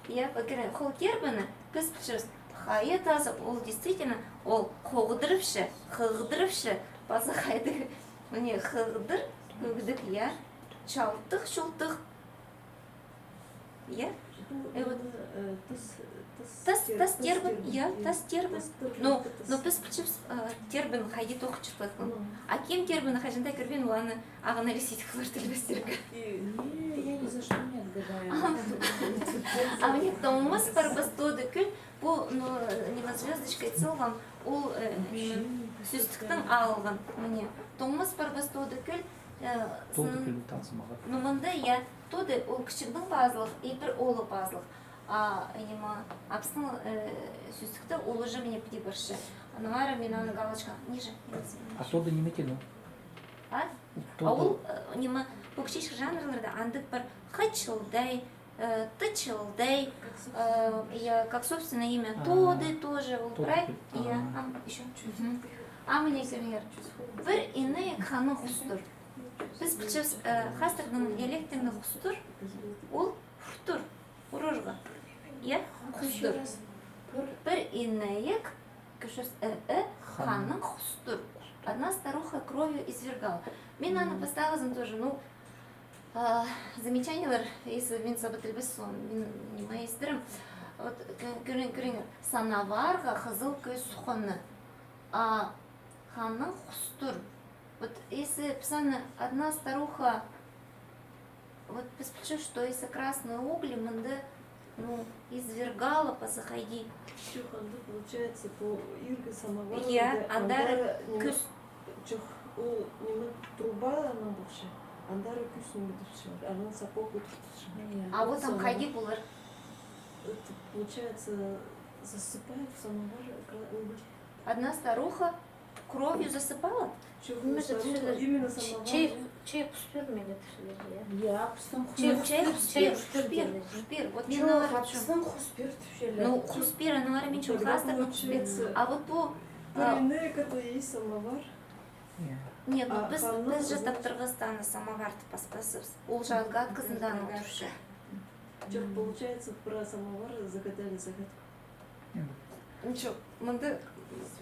Я, вот кӧрің, хол тербені, піс пілчебіс, хая тазы, ол действительно, ол хоғдырыбысча, хығдырыбысча, паза хайдағ, мына, хығдыр, кӧгдіг, я, чалтых, чултых. Я? Э, вот. Тас, тас тербен, я, тас тербен. Ну, ну, піс пілчебіс, э, тербен хайди тоғынчатхан. А кем тербенні хаҷан даа кӧрбеен, ол аны ағаа іле сидік полар тілбестирге. Не, я ни за что не отгадаю. А мына Томас Парбас тоды кӧл, пу, ну, ниме, звёздочка ит салған, ол, э, ниме, сӧстіктең алған, мына. Томас Парбас тоды кӧл, э, тоды кӧл, танцымағар. Ну, мында, я, тоды, ол кічігнең пазылығ, и пір оолы пазылығ. А, ниме, апсының, э, сӧстікте ол уже мына піди парча. Аннаңар мин аны галочка, ниже, ниже. А тоды ниме теен ол? А? А ол, э, ниме, пу кічіг жанрларда андағ пар хачылдай, э, тачылдай, э, я, как собственное имя. Тоды тоже, ол прай, я, ам, ещё. Мгм. А мына кӧріңер. Пір инек ханның хустыр. Піс пілчебіс, э, хастарның диалектінде хустыр, ол хуртыр. Урарға. Я? Хустыр. Пір инек, кӧрчебіс, э, э, ханның хустыр. Одна старуха кровью извергала. Мин аны пастағызын тоже, ну, а, замечаниелер, если мин саба тілбес, мин ниме истірем. Вот, кӧ-, кӧрің, кӧріңер, самоварға хызыл кӧс хонны. А ханның хустыр. Вот если піс аны одна старуха Вот піс пілчебіс, что если красные угли, мында, ну, извергала паза хайди. Чох, анда получается, пу иргі самовар. Я, анда, андары, андары ниме, кӧс. Чох, ол ниме, труба ана полча. Андары кӧс ниме тіпчелер. Анаң сапох удуртча. А вот там хайди полар. Это, получается, засыпает в самовар кра-, уголь. Одна старуха кровью засыпала? Чох, именно самовар. Чай, чай хустыр ма еді тіпчелер, я? Я, пістің хустыр. Чай, чай хустыр, хустыр, хустыр. Вот мин аны арчам. Пістің хустыр тіпчелер. Ну, хустыр, аны ары мин чох хастырдым хустыр. А вот пу, а, пір инек, это и самовар. Нет, ну, піс, піс же таптырғаста аны самовар тіп паспаспыс. Ол же отгадкасында аны турча. Чох, получается, про самовар загадали загадку. Ничего, мында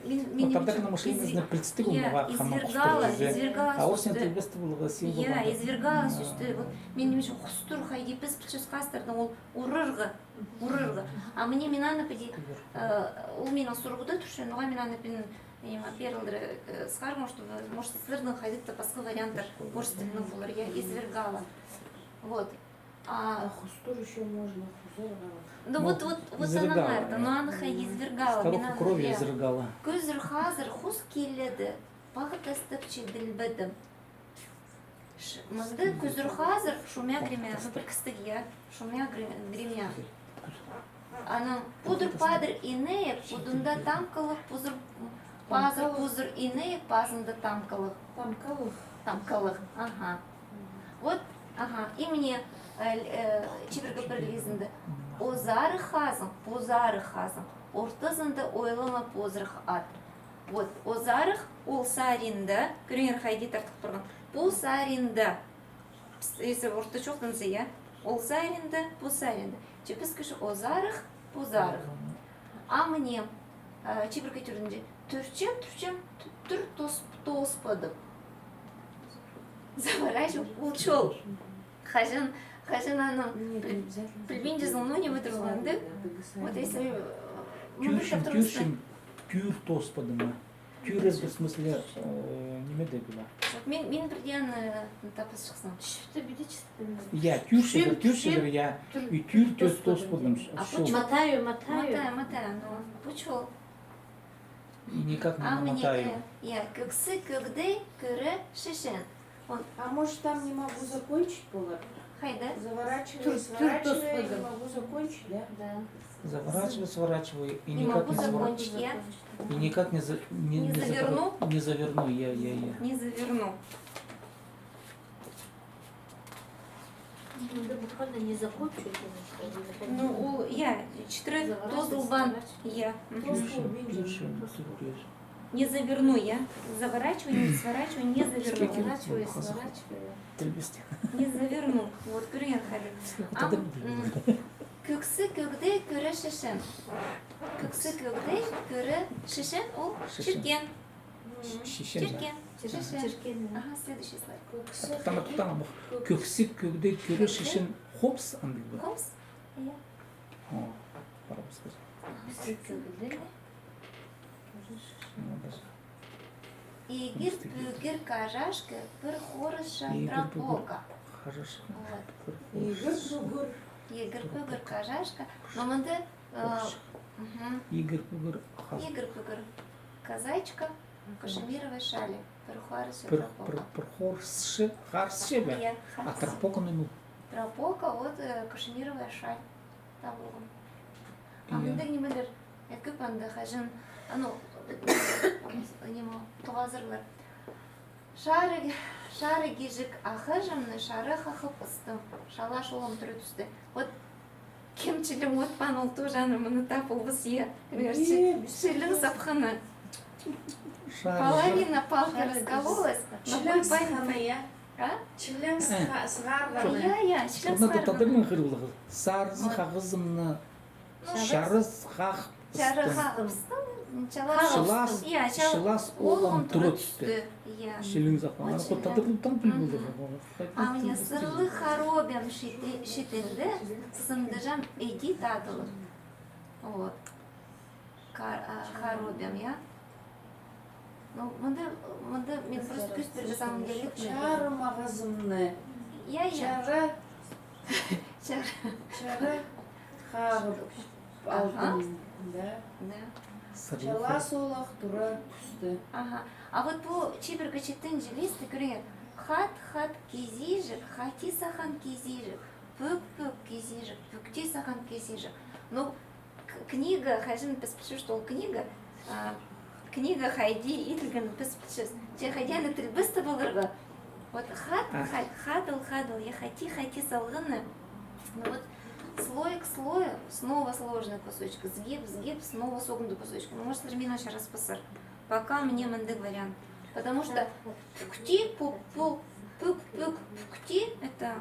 Мин, мин... Тадарның машиназына пілістіг, я, оңға хамаң извергала, хустар уже. Извергала. А ол сен сӧсті тілбестеп поларға, сен... Я, болғанда извергала сӧсті. Вот, мин ниме ӱчӱн хустар хайди піс пілчебіс хастарны, ол урарға, урарға. А мына мин аны піди, э, ол минің сурығда турча, ноға мин аны пін, ниме, перелдіре, э, сығарғам, чтобы, может, сірернің хайдағ-да пасха варианттар орыс тілінең полар, я, извергала. Вот. А хустар ещё можно, хузар. Ну вот, вот, вот ана мартта, но аны хайди извергала. Старуха крови извергала. Кӧзір-хазыр хус киледі, пағ тастапча тілбедім. Мында кӧзір-хазыр шумя гремя, ну, пір кістіг, я, шумя гре-, гремя. Анаң пудыр-падыр инейік, пудында тамкалығ, пузыр, пазыр, пузыр инейік, пазында тамкалығ. Тамкалығ. Тамкалығ, аха. Вот, аха. И мына, э, э, чибіргі пір лизінде. Озарых хазың, позарых хазың, ортазында ойлама позырых ат. Вот, озарых, ол саринда, кӧріңер, хайди тартыл парған. Пу саринда. Пс-, если орта чоохтанза, я. Ол саринда, пу саринда. Че піс кізі озарых, позарых. А мына, а, чибіргі тӧртінҷі. Тӧрчем, тӧрчем, тӧ-, тӧр тос-, тоспадым. Заворачивай, ол чол. Хаҷан, хаҷан аны піл-, пілбинчезің, ну, ниме турғанды. Вот если, э, мындағ тӧрчем, тӧрчем, тӧр тоспадым, а? Тӧр, в смысле, э, ниме дее полар. Вот мин, мин пірдее аны, э, таппас чыхсам. Чифті піди чифті. Я, тӧрчебір, тӧрчебір, я. И тӧр тос-, тоспадым. А пу чол. Мотаю, мотаю. Мотаю, мотаю, ну, пу чол. И никак не намотаю. А мына, э, я, кӧксі кӧгдей кӧре шешен. А может, там не могу закончить полар? Хайда? Заворачивай, сворачивай, не могу закончить, да? Да. Заворачивай, сворачивай, и никак не завор-, закончить, я? И никак не за-, не, не заверну? Не заверну, я, я, я. Не заверну. Мында буквально не закончить, конечно. Ну, ол, я, читіре тозылбаан, я. Мгм. Не заверну, я. Заворачивай, не сворачивай, не заверну. Заворачивай, сворачивай. Не заверну. Вот, кӧріңер хайди. Ам, м, кӧксі кӧгдей кӧре шешен. Кӧксі кӧгдей кӧре шешен, ол чиркен. Шешен. Чиркен. Чиркен. Шешен. Аха, следующий слайд. Таңа, таңа, бах. Кӧксі кӧгдей кӧре шешен хомыс андағ ба? Хомыс? Я. О, парабыс. Кӧксі кӧгдей. Ігір пӱгір кажашка пір хорысча тропока. Кажашка. Вот. Ігір пӱгір. Ігір пӱгір кажашка. Но мында, э, мгм. Ігір пӱгір ха-, ігір пӱгір козачка, кашемировая шаль. Пір хорысча тропока. Пір, пір хорысча, харысча ба? Я, харысча. А тропока ниме? Тропока, вот, э, кашемировая шаль. Табылған. А мындағ нимелер, э, кӧп анда хаҷан, а, ну, ниме, тоғазарлар. Шарығ-, шарығ кижік ахыҷымны шара хахып ыстым. Шалаш оолым тура тӱсті. Вот кем чілең от паан, ол тоже аны мыны тап полбас, я. Чілең сапханы. Половина палки раскололась, но чілең сыхханы, я. А? Чілең сыха-, сығарған. Я, я, чілең сығарған. Тадарның хырылығы. Сарзы хағызымны, чарыс хағыстым. Чарыс хағыстым, чалас. Чылас, я, чал-, чылас оолым тура тӱсті. Я. Чілең сыххан. Очень, да. Тадарның там піл полды. А мына сырлы хоробьям читі-, читінде сындыҷам иди тадылып. Вот. Ка-, а, хоробьям, я? Ну, мында, мында мин просто кӧзіт пиргем самом деле. Чарым ағазымны. Я, я. Чара. Чара. Чара хағып алдым, да? Да. Чалас оолах тура тӱсті. Аха. А вот пу чибіргі читінҷі листі кӧріңер. Хат-хат кизиҷек, хати сахан кизиҷек, пӧк-пӧк кизиҷек, пӧкти сахан кизиҷек. Ну, К-, книга, хаҷан піс пілчебіс, что ол книга, а, книга хайди иділгенін піс пілчебіс. Че хайди аны тілбестеп аларға. Вот хат, а, хат, хадыл, хадыл, я хати, хати салғаны. Ну вот слой к слою, снова сложный кусочек, сгиб, сгиб, снова согнутый кусочек. Ну, может, сірер мині чараспассар. Пока мне мындағ вариант. Потому что пӱкти, пу-, пу-, пӱк, пӱк, пӱкти, это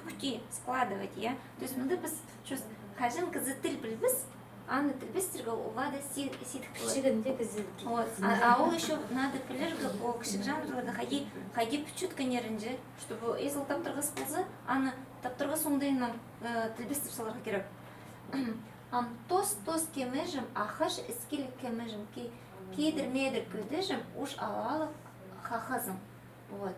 пӱкти, складывать, я? То есть мында піс чус хаҷан кізі тіл пілбес, Аны тілбестерге оларда си-, сидік полар. Кічігінде кізі. Вот. А, а ол ещё надо пілерге, ол кічіг жанрларда хайди, хайди пӱтчеткеннерінҷе, чтобы езіл таптырғас полза, аны таптырғас оңдайынаң, э, тілбестеп саларға кирек. Ам тос-тос кемежем, ахаш іскілік кемежем, ки-, кидір-медір кӧдежем, уш алалығ хахазым. Вот.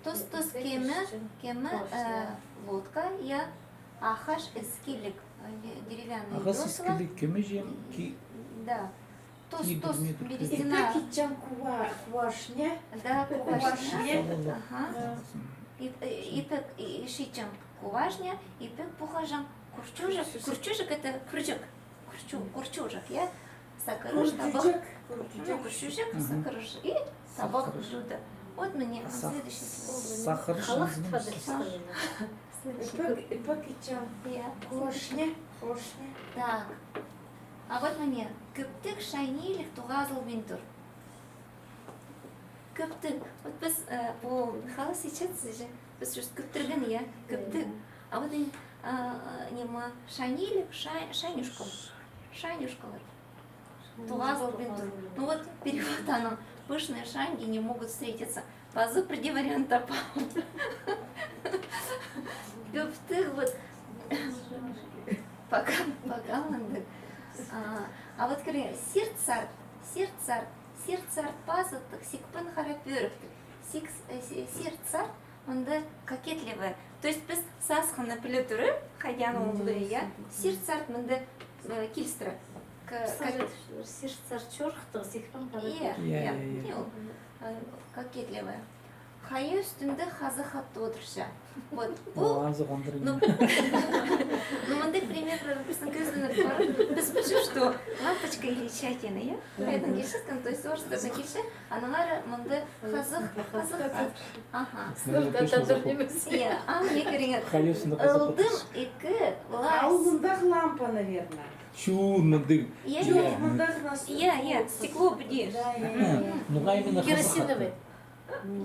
Тос-тос кеме, кеме, э, лодка, я, ахаш іскілік, э, де-, деревянный весла. Ахаш іскілік кемежем, ки-, да. Тос-тос, кидір-медір берестіна. Ипек итчең куа-, куашня. Да, куашня. Куашня. Ага. Да. Ип-, э, ипек и-, ишчең куашня, ипек пухаҷаң курчужек. Курчужек. Курчужек — это курчук. Курчу-, курчужек, я? Сакырыш, табах. Курчужек, курчужек. Ну, курчужек, мгм, сакырыш и табах блюдо. Вот міне, а сах-, следующий. Сахар халах шынзын падыр. Следующий. Ипек, ипек итчең. Я. Куашня, куашня. Так. А вот міне, кӧптіг, шайнилік тоғазылбин тур. Кӧптіг. Вот піс, э, пу халас итчебіс же. Піс чӧс кӧптірген, я? Кӧптіг. А вот ин-, а, а, ниме, шайнилік, шай-, шайнюшкалар. Шайнюшкалар. Тоғазылбин тур. Ну вот, перевод аның: «Пышные шаньги не могут встретиться». Пазы пірдее вариант таппаам. Кӧптіг, вот. Пока, пока мындағ. А, а вот кӧріңер, сирт-сарт, сирт-сарт, сирт-сарт пазыттығ, сикпін хара пӧріктіг. Сикс-, э, си-, сирт-сарт, мында кокетливая. То есть піс сасхыны піле турып, хайди аны оңдайы, я? Сирт-сарт мында, э, килістіре. К-, кстати, кок-, сирт-сарт чорыхтығ, сикпін хара пӧрік. Я, я, я, я. Э, кокетливая. Хайа ӱстӱнде хазах ат одырча. Вот. Пу, ну, ну, мындағ примерлер пістің кӧзідең пар. Піс пілчебіс, что лампочка или чайкина, я? Поэтому килчеткен, то есть орыстардаң килче, аннаңар мында хазах, хазах ат. Ага. Сынап тадар нимес. Я, а мына кӧріңер. Хайа ӱстӱнде хазах ат. Ылдым ікі лас. А ол мындағ лампа, наверное. Чу, мындағ. Я, я. Чу, мындағ нас-. Я, я, стекло піди. Да, я, я, я. Ну, хайа именно хазах ат. Керосиновый.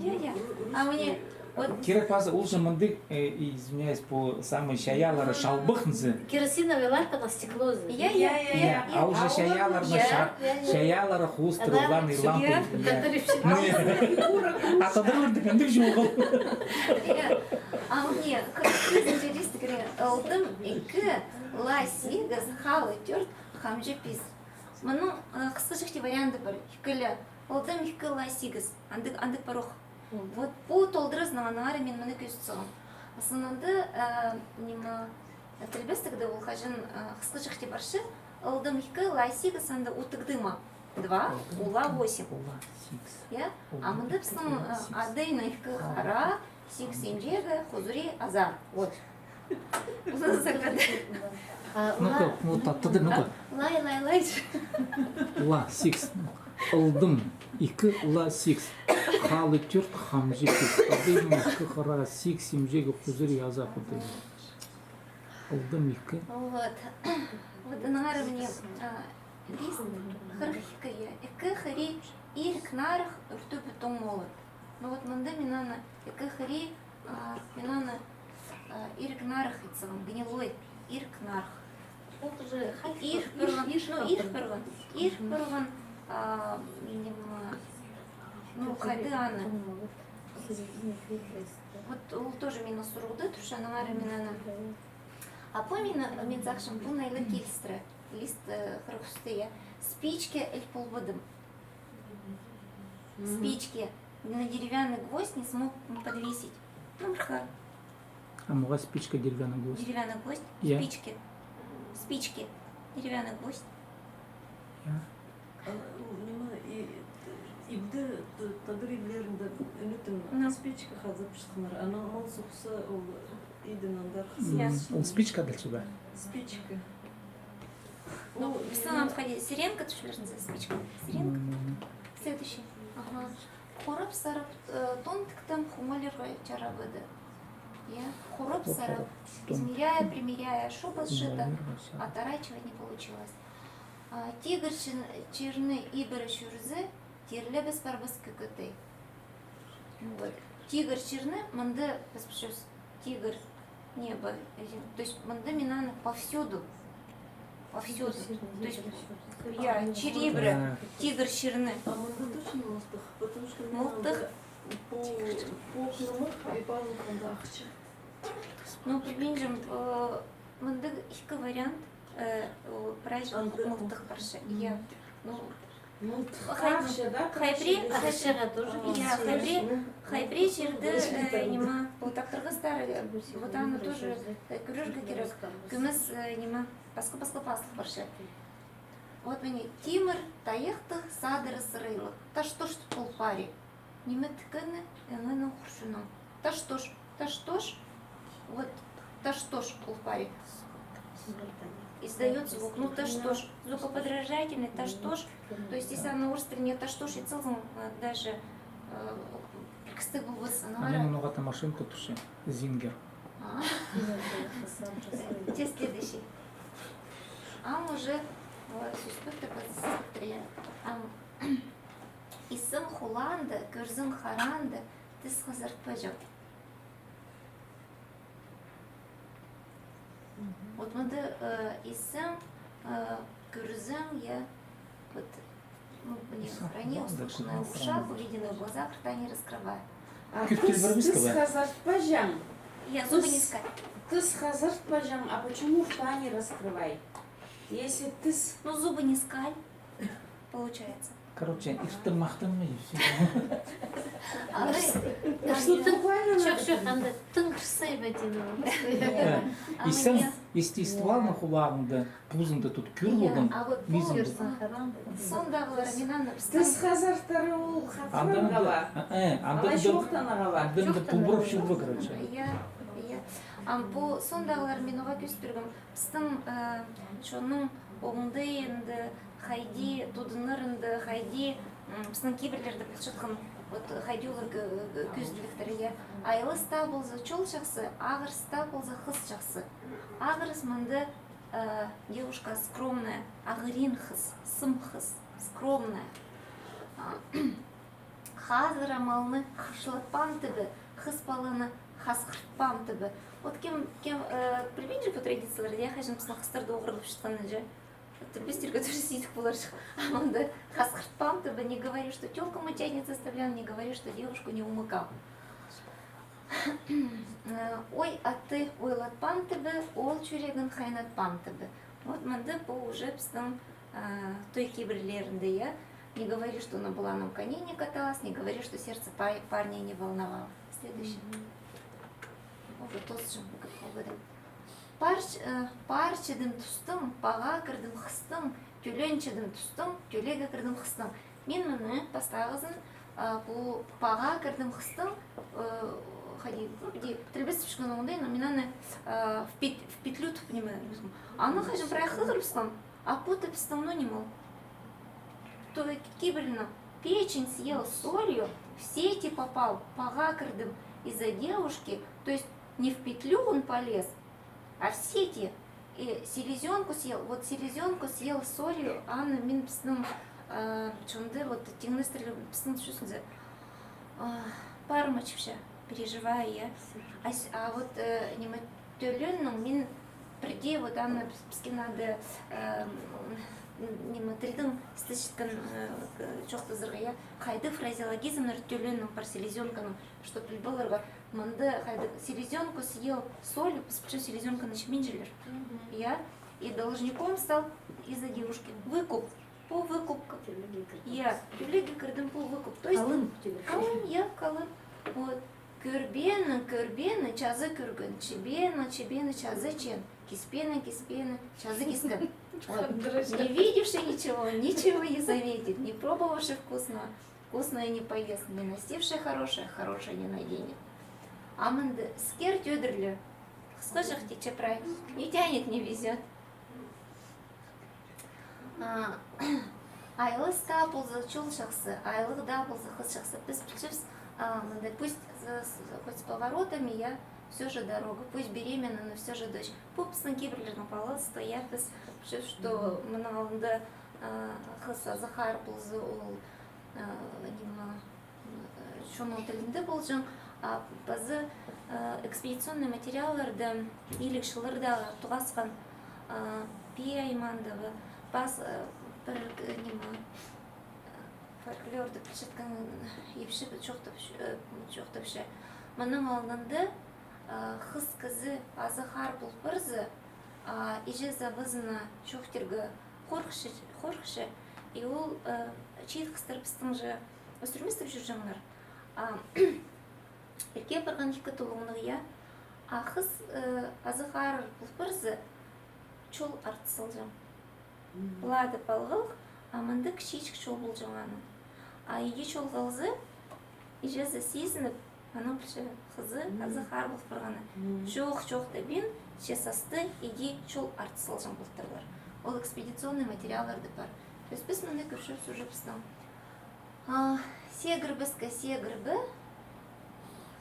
Я, я. А мына, вот. Кирек пазы, ол же мындағ, э, извиняюсь, пу самый чайаалары чалбах ниме. Керосиновый лампа на стекло. Я, я, я, я. А ол же чайаалары на ша-, чайаалары хоостыра уланған лампа. Я. А тадарларда мындағ чоғыл. Я. А мына, хырых пизінҷі лист кӧріңер. Ылдым ікі, ла сигіс, халы тӧрт, хамҷы пис. Мының, э, хысхаҷахти варианты пар. Ікілі. Ылдым ікі, ла сигіс. Андағ, андағ пар ох. Вот пу толдыразынаң аннаңар мин мыны кӧзіт салғам. Основнада, э, ниме, тілбестігде ол хаҷан, э, хысхаҷахти парча. Ылдым ікі, ла сигіс, анда у тігді ма? Два, у ла восемь. У ла сигіс. Я? А мында пістің, э, адайнаң ікі хара, сигіс имҷегі, хузури аза. Вот. Ну-ка, вот, та-, тадар, ну-ка. Лай, лай, лай. Ла сигіс. Ылдым ікі, ла сигіс. Халы тӧрт, хамҷы пис. Адайнаң ікі хара, сигіс имҷегі, хузури аза, худайым. Ылдым ікі. Вот. Вот аннаңар мына, а, лист хырых ікі, я. Ікі хыри ирік нарых ӱртӱбі тоң молат. Ну вот мында мин аны ікі хыри, а, мин аны, а, ирік нарых ит салғам, гнилой, ирік нарых. Ол тоже ир пырған, ну, ир пырған, ир пырған, а, ниме, ну, хайди аны. Вот ол тоже минің сурығда турча, аннаңар мин аны. А пу минің, мин сағынчам, пу найлы килістіре. Лист, э, хырых ӱстӱ, я. Спичке ил полбадым. Спички на деревянный гвоздь не смог подвесить. Нымырха. А мағаа спичка, деревянный гвоздь? Деревянный гвоздь. Я. Спички. Спички. Деревянный гвоздь. Я. А, ниме, и, ибде, т-, тадар иблерінде ӱнетін спичка хазап чатханнар. Анаң ол сухса, ол идін андар хазап. Ол спичка даа чіли? Спичка. Ну, в основном ходи сиренка тӱшілерінде, спичка. Сиренка. Следующий. Ага. Хорап-сарап, э, тон тіктім, хумалирға чарабады. Я, хорап-сарап. Измеряя, примеряя, шуба сшита, отторачивать не получилось. А, тигір чир-, чирні ибіре чӧрзе, тирлебес парбас кӧкетей. Вот. Тигір чирні, мында піс пілчебіс, тигір, небо, э, то есть мында мин аны повсюду. Повсюду. То есть, я, чир ибіре, тигір чирні. Мылтых. Ну, пілбинчем, мындағ ікі вариант, прай чир мылтых парча. Я. Ну, хайбірее, хайбірее чирде, ниме, пу таптырғастар, вот аны тоже кӧрерге кирек. Кӧмес, ниме, пасха-пасха пазылып парча. Вот міне, тимір тайахтығ, садыры сырайлығ. Таш-тош пол пари. Ниме тікені, аңның хурчунаң. Таш-тош, таш-тош. Вот, таш-тош пол пари. Издаёт звук, ну, таш-тош. Звукоподражательный таш-тош. То есть, если аны орыс тіліне таш-тош ит салзаң, даже кістіг полбас. А мин оңға машинка турча, зингер. Че следующий. Ам уже сӧспекті паза сыхтырайын. Ам. Исің хулаанда, кӧрзің хараанда, тіс хазартпаҷаң. Вот мында исің, кӧрзің, я, вот, ну, не, храни услышанное в ушах, увиденное в глазах, рта не раскрывая. А тіс, тіс хазартпаҷаң. Я, зубы не скаль. Тіс хазартпаҷаң, а почему рта не раскрывай? Если тіс... Ну, зубы не скаль, получается. Короче, иртті махтанма и всё. Чох, чох, анда тың кірсей бе, деймін. Исің, естественно, хулағыңда, пузыңда тут кӧр полған, мизің тут. Сондағылар, мин аны... Тіс хазартары ол хатырарға ба? Анда чоохтанарға ба? Анда пубырап чӧрбе, короче. Я, я. Ам пу сондағылар мин оға кӧзіт пиргем. Пістің чонның оңдайында хайди тудынарында, хайди пістің кибірлерде полчатхан, вот хайди олар кӧзіділіктер, я. Айлас таа полза, чол чахсы, ағырыс таа полза, хыс чахсы. Ағырыс мында девушка скромная, ағырин хыс, сым хыс, скромная. Хазыра малны хашлатпаан тібі, хыс паланы хасхыртпаан тібі. Вот кем, кем пілбинче пу традицияларды, я, хаҷан пістің хыстарда оғырлапчатханын че. Пістерге тоже сидік поларҷых. А мында хасхыртпаан тібі, не говори, что тёлку мытья не заставлял, не говори, что девушку не умыкал. Ой атты ойлатпаан тібі, оол чӱрегін хайнатпаан тібі. Вот мында пу уже пістің той кибірлерінде, я. Не говори, что на буланом коне не каталась, не говори, что сердце парня не волновало. Следующий. Уже тосчам, как погода. Пар чидім тустың, паға кірдім хыстың, тӧлеен чидім тустың, тӧлеге кірдім хыстың. Мин мыны пастағызын пу паға кірдім хыстың, хайди, ну, піди тілбестеп чӧрген оңдай, но мин аны в петлю тіп ниме. Аны хаҷан прай хығырыбысхан. А пу тіпістің, ну, ниме ол? Той кибірінің: печень съел солью, в сети попал, паға кірдім из-за девушки, то есть не в петлю он полез, а в сети. И селезёнку съел, вот селезёнку съел солью, аны мин пістің чонда, вот тиңнестірліг пістің чӱзінде парма чіпче, переживаю, я. А вот ниме, тӧлееннің, мин пірдее вот аны піске надо, ниме, тілдің істечеткен чоохтазарға, я, хайдағ фразеологизмнер тӧлееннің пар селезёнканың, чтоб піліп аларға. Мында хайдағ: селезёнку съел солью, піс пілчебіс, селезёнканы чібинчелер. Я, и должником стал из-за девушки. Выкуп. Пу выкуп. Я, тӧлеге кірдім, пу выкуп. То есть калым, я, калым. Вот. Кӧрбееннің кӧрбеені чазы кӧрген, чібееннің чібеені чазы чіген, киспееннің киспеені чазы кискен. Вот. Не видевший ничего, ничего не заметит, не пробовавший вкусного, вкусное не поест, не носивший хорошее, хорошее не наденет. А мында іскер тӧдірліг. Хысхаҷах тіпче прай. Не тянет, не везёт. Айлас таа полза, чол чахсы, айлығ таа полза, хыс чахсы. Піс пілчебіс, мында пусть хоть с поворотами, я, всё же дорога, пусть беременна, но всё же дочь. Пу пістің кибірлернің палазы, я, піс пілчебіс, что мының алнында хыс азахар полза, ол ниме, чонның тілінде полҷаң, а паза экспедиционный материалларда, иліг чылларда тоғасхан Пии аймаанда ба, пас, э, пір, э, ниме, э, фольклорды пілчеткен ипчі чоохтапча, э, чоохтапча. Мының алнында, э, хыс кізі азых аар пол парза, а, иҷезі абазына чоохтирға хорыхча, хорыхча, и ол, э, чиит хыстар пістің же ӧсірместіг чӧрҷеңнер. А, Иркем парған ікі тулуңнығ, я. А хыс, э, азых аар пол парза, чол артыс салҷаң. Мгм. Палада палғалығ, а мында кічиҷек чол полҷаң аның. А иди чол халза, иҷезі сизініп, анаң пілче хызы, мгм, азых аар пол парғаны. Мгм. Чох, чох табин, че састы, иди чол артыс салҷаң полтырлар. Ол экспедиционный материалларда пар. То есть піс мыны кӧрчебіс уже пістің. А, сегірбеске сегірбе,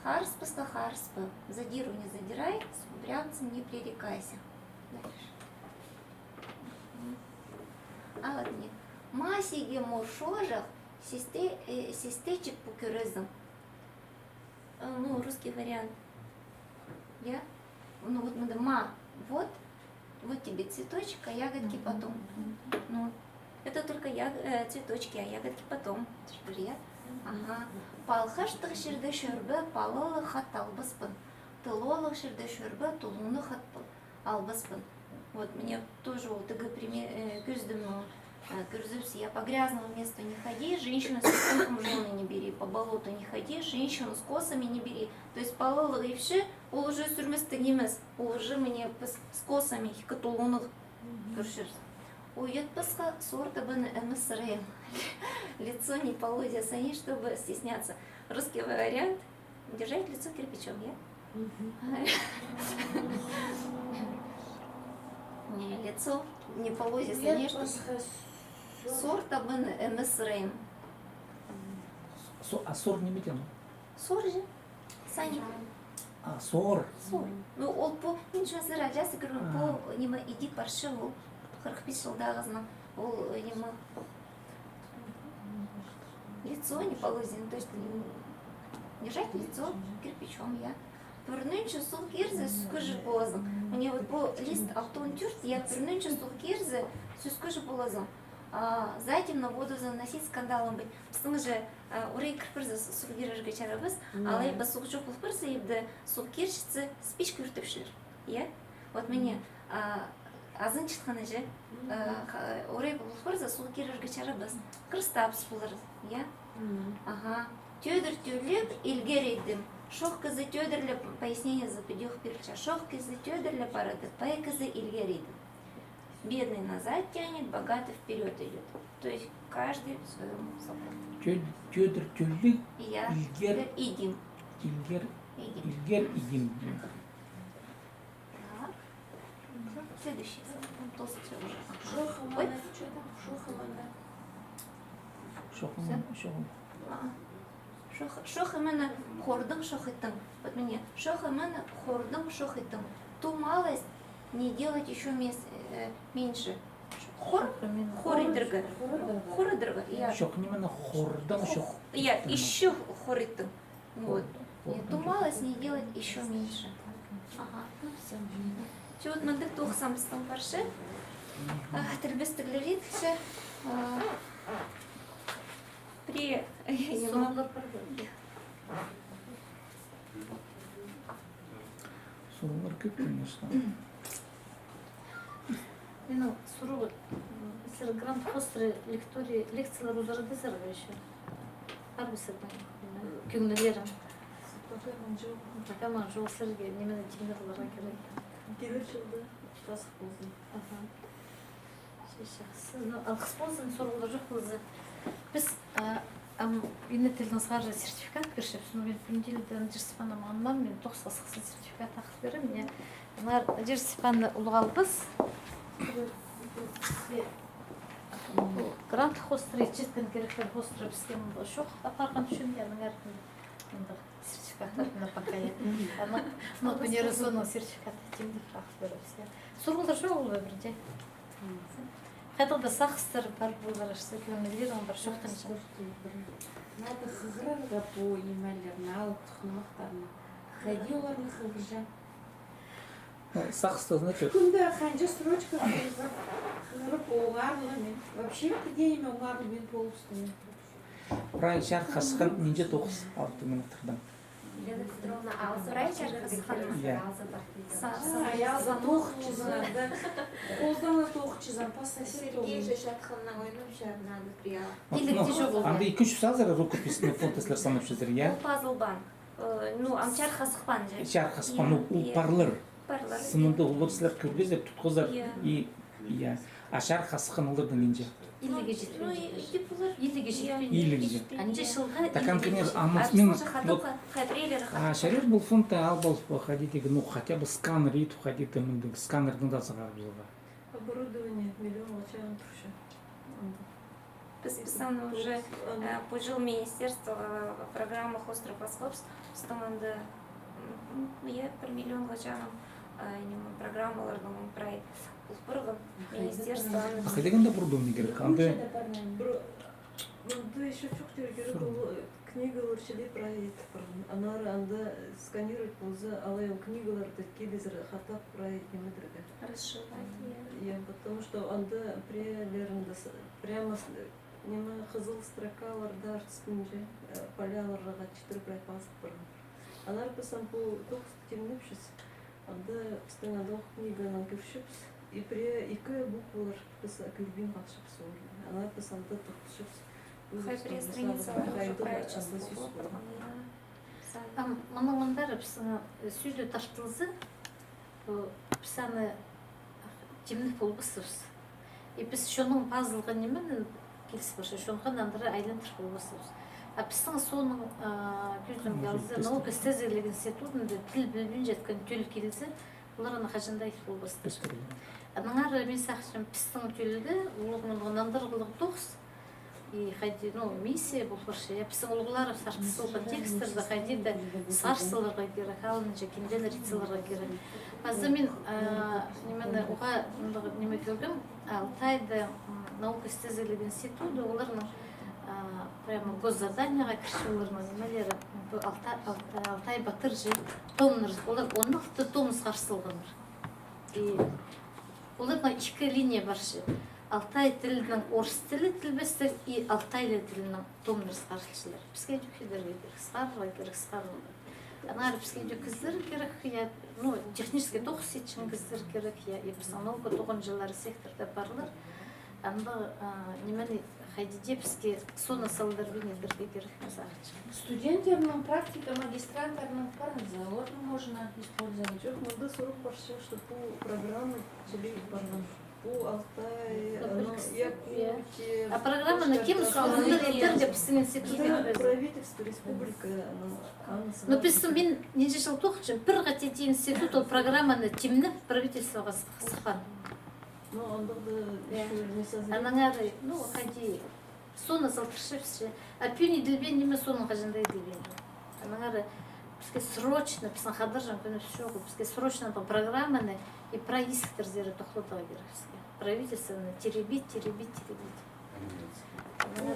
харыспасха харыспа. Задиру не задирай, с кубрявцем не пререкайся. Дальше. А вот мына. Ма сиге моршожах, сесте-, э, сестечек пу кӧрезің. Э, ну, русский вариант. Я? Ну, вот мында ма. Вот. Вот тебе цветочек, а ягодки потом. Ну, это только яг-, э, цветочки, а ягодки потом. Тіпче, я? Ага. Палхаштығ чирде чӧрбе, палалығ хат албаспын. Тылолығ чирде чӧрбе, тулуңны хат пал-, албаспын. Вот, мына тоже ол тігі пример, э, кӧзідімнең, э, кӧрзебіс, я: по грязному месту не ходи, женщину с ребёнком в жёны не бери, по болоту не ходи, женщину с косами не бери. То есть палалығ ипчі, ол уже ӧсірместіг нимес, ол уже мына піс с косами, ікі тулуңнығ кӧрчебіс. Уятпасха сор табаны ымыс сырайым. Лицо не полость за ней, чтобы стесняться. Русский вариант. Держать лицо кирпичом, я? Мгм. Не, лицо не полость за ней, что... Уятпасха сор табаны ымыс сырайым. Со-, а сор ниме теен? Сор же. Сани. А, сор. Сор. Ну, ол пу, мин чоозар аҷазы кӧргем, пу, а, ниме, иди парча ол, хырых пис чылдағызынаң, ол, э, ниме, лицо не полость, то есть, м, держать лицо кирпичом, я. Пӱрнінче суғ кирзе, сӱскӱҷек полазың. Мына вот пу лист алтон тӧрт, я, пӱрнінче суғ кирзе, сӱскӱҷек полазың. А, затем на воду заносить скандалом быть. Пістің же, а, орай кір парза, с-, суғ кирерге чарабас. Мгм. Алай ба суғ чох пол парза, ибде суғ кирчетсе, спичка ӱртепчелер. Я? Вот мына, а, азын чатханы же, а, ха-, орай пол парза, суғ кирерге чарабас. Кырыстабыс полар, я? Мгм. Ага. Тӧдір тӧллеп, илгер идім. Шох кізі тӧдірлеп, пояснениезі піди ох пирілче. Шох кізі тӧдірлеп парады, пай кізі илгер идім. Бедный назад тянет, богатый вперёд идёт. То есть каждый в своём соку. Тӧ-, тӧдір тӧллеп, я, илгер, илгер идім. Илгер, идім. Илгер идім. Так. Следующий. Толстый уже. Ой. Шох ыманы, чё там? Шох ыманы. Шох ыманы, шох ыманы. А. Шох-, шох ыманы хордың, шох иттің. Вот мына, шох ыманы хордың, шох иттің. Ту малость не делать ещё мес-, э, меньше. Хор, хор идерге. Хор идерге, я. Шох нимені хордың, шох иттің. Я, ещё хор иттің. Вот. Нет, ту малость не делать ещё меньше. Ага, ну всё. Всё, вот мындағ тоғызынҷы пістің парча. А, тілбестіглер иділче. А, при-, сурығлар пар ба? Сурығлар кӧп, конечно. Минің сурығ, м, сірер грант хоостыра лекторий, лекциялар узарадызар ба ещё? Пар ба сірернің, ниме, кӧңнілерің? Пока маң чоғыл. Пока маң чоғыл, сірерге ниме, тимнер поларға кирек. Килер чылда пазох ползын. Аха. Чахсы, ну, алғыс ползын, сурығлар чох полза. Піс, а, ам, Инна Тилназарға сертификат пирчебіс. Ну, мин пӱӱн тилде Надежда Степановнаға, мин тоғыс хыс сертификат ағыл пирем. Мына, мына Надежда Степановна улуғ алғыс. Грант хоостыра, итчеткен киректер хоостыра піске мында чох апарған ӱчӱн, я, аның артында мында сертификаттар, мына пока, я. Аның, ну, кӧнер соның сертификат тимдеп ағыл пиребіс, я. Сурығлар чоғыл ба пірдее? Хайдағ-да сағыстар пар полар, аш, кӧңнілерің пар чоохтанҷаң. Надо хығырарға пу нимелерні, алыптығ нымахтарны. Хайди оларны хығырҷаң? Сағыста, значит. Кӱнде ханҷа строчка кирек, кирек оңарғам мин. Вообще, піди ниме оңарғам мин полностью. Прай чарых хасхын нинҷе тоғыс алты минуттардаң. Елена Петровна, алза прай чарых хасхын. Я. Са-, са-, алза тоғыс чызан, да. Поздаң тоғыс чызан, по соседу. Сергей же чатханнаң ойнапча, надо приял. Ну, анда ікінҷі пазыл, рукописный фонд, сірер санапчазар, я? Ол пазылбаан. Э, ну, ам чарых хасхпаан же. Чарых хасхпаан, ну, ол парлар. Парлар. Сынында олар сірер кӧргезер, тутхазар. Я. И, я. А чарых хасхын оларның нинҷе? Иліге читпинче. Ну, и, и пулар. Иліге читпинче. Иліге читпинче. Анҷа чылға. Так, иліге читпинче. А, вот, а чарир пу фондты алып алып, хайди теен, ну, хотя бы сканер ит, хайди теен, мындағ сканернің даа сығарып аларға. Оборудование миллионға чағын турча. Піс, піс аны уже, э, пу чыл министерствоға программа хоостыра пасхабыс, пістің анда, м, я, пір миллионға чағын, э, ниме, программаларның прай пол парған, министерство аны. А хайдағ анда оборудование кирек? Анда пір, мында ещё чох тирге кирек, ол, э, книгалар чіли прай ит парған. Аннаңар анда сканировать полза, алай ол книгаларды килізер хатап прай ниме идерге. Расшивать, я. Я, потому что анда прилерінде с-, прямо с-, ниме, хызыл строкаларда артыстынҷа, э, поляларға читіре прай пазыл парған. Аннаңар піс ам пу тоғысты тимнепчіс. Анда пістің андох книганаң кӧрчебіс. И пірее ікі буквалар піс кӧрбин халчабыс ол. Аннаңар піс анда тоғынчабыс. Хай пірее страницалар уже прай час полған, я. Ам мының андар пістің, э, сӧді тартылза, пу, піс аны тимнеп полбаспыс. И піс чонның пазылған нимені киліс парча, чонға нандыра айландыр полбаспыс. А пістің соонаң, а, кӧзідімге алза, наука істезігліг институтында тіл пілбинчеткен тӧл килзе, олар аны хаҷан даа ит полбастар. Аннаңар мин сағынчам, пістің тӧлге улуғ мындағ нандырығлығ тоғыс. И хайди, ну, миссия пол парча, я, пістің улуғларыбыс артыс полған текстерді хайди даа сығарып саларға кирек, алынҷа киндең ит саларға кирек. Паза мин, а, нимені, уғаа, мындағ ниме кӧргем, Алтайда, м, наука істезігліг институты, оларның, а, прямо госзаданиеға кірче оларның нимелері, пу Алта-, Алта-, Алтай Батыр же томнар, олар он алты том сығарып салғаннар. И оларның ікі линия парча. Алтай тілінең орыс тілі тілбестер и алтай тілінең томнар сығарылчалар. Піске тӧк идерге кирек, сығарарға кирек, сығарылды. Аннаңар піске тӧк кізілер кирек, я, ну, технический тоғыс итчең кізілер кирек, я, и пістің наука тоғынҷылары сектор даа парлар. Анда, а, нимені хайди дее піске соонаң салдырбин идерге кирек, мин сағынчам. Студенттернің практика, магистранттарның парынза, оларны можно использовать. Чох, мында сурығ парча, что пу программа чіли парған. Пу Алтай, ну, Якутия. А программаны кем соонаң идерге пістің институтта? Правительство республика, ну, аны. Ну, пістің, мин нинҷе чыл тоғынчам, пір хати дее институт ол программаны тимнеп правительствоға сых-, сыхпаан. Ну, андағ даа ещё не созрел. Аннаңар, ну, хайди, соонаң салтырчабыс че. А пӱӱн иділбеен ниме соонаң хаҷан даа иділбеен. Аннаңар піске срочно, пістің хадарҷаң кӱнібіс чоғыл, піске срочно пу программаны и прай изіктерзер тохтатарға кирек піске. Правительствоны теребить, теребить, теребить.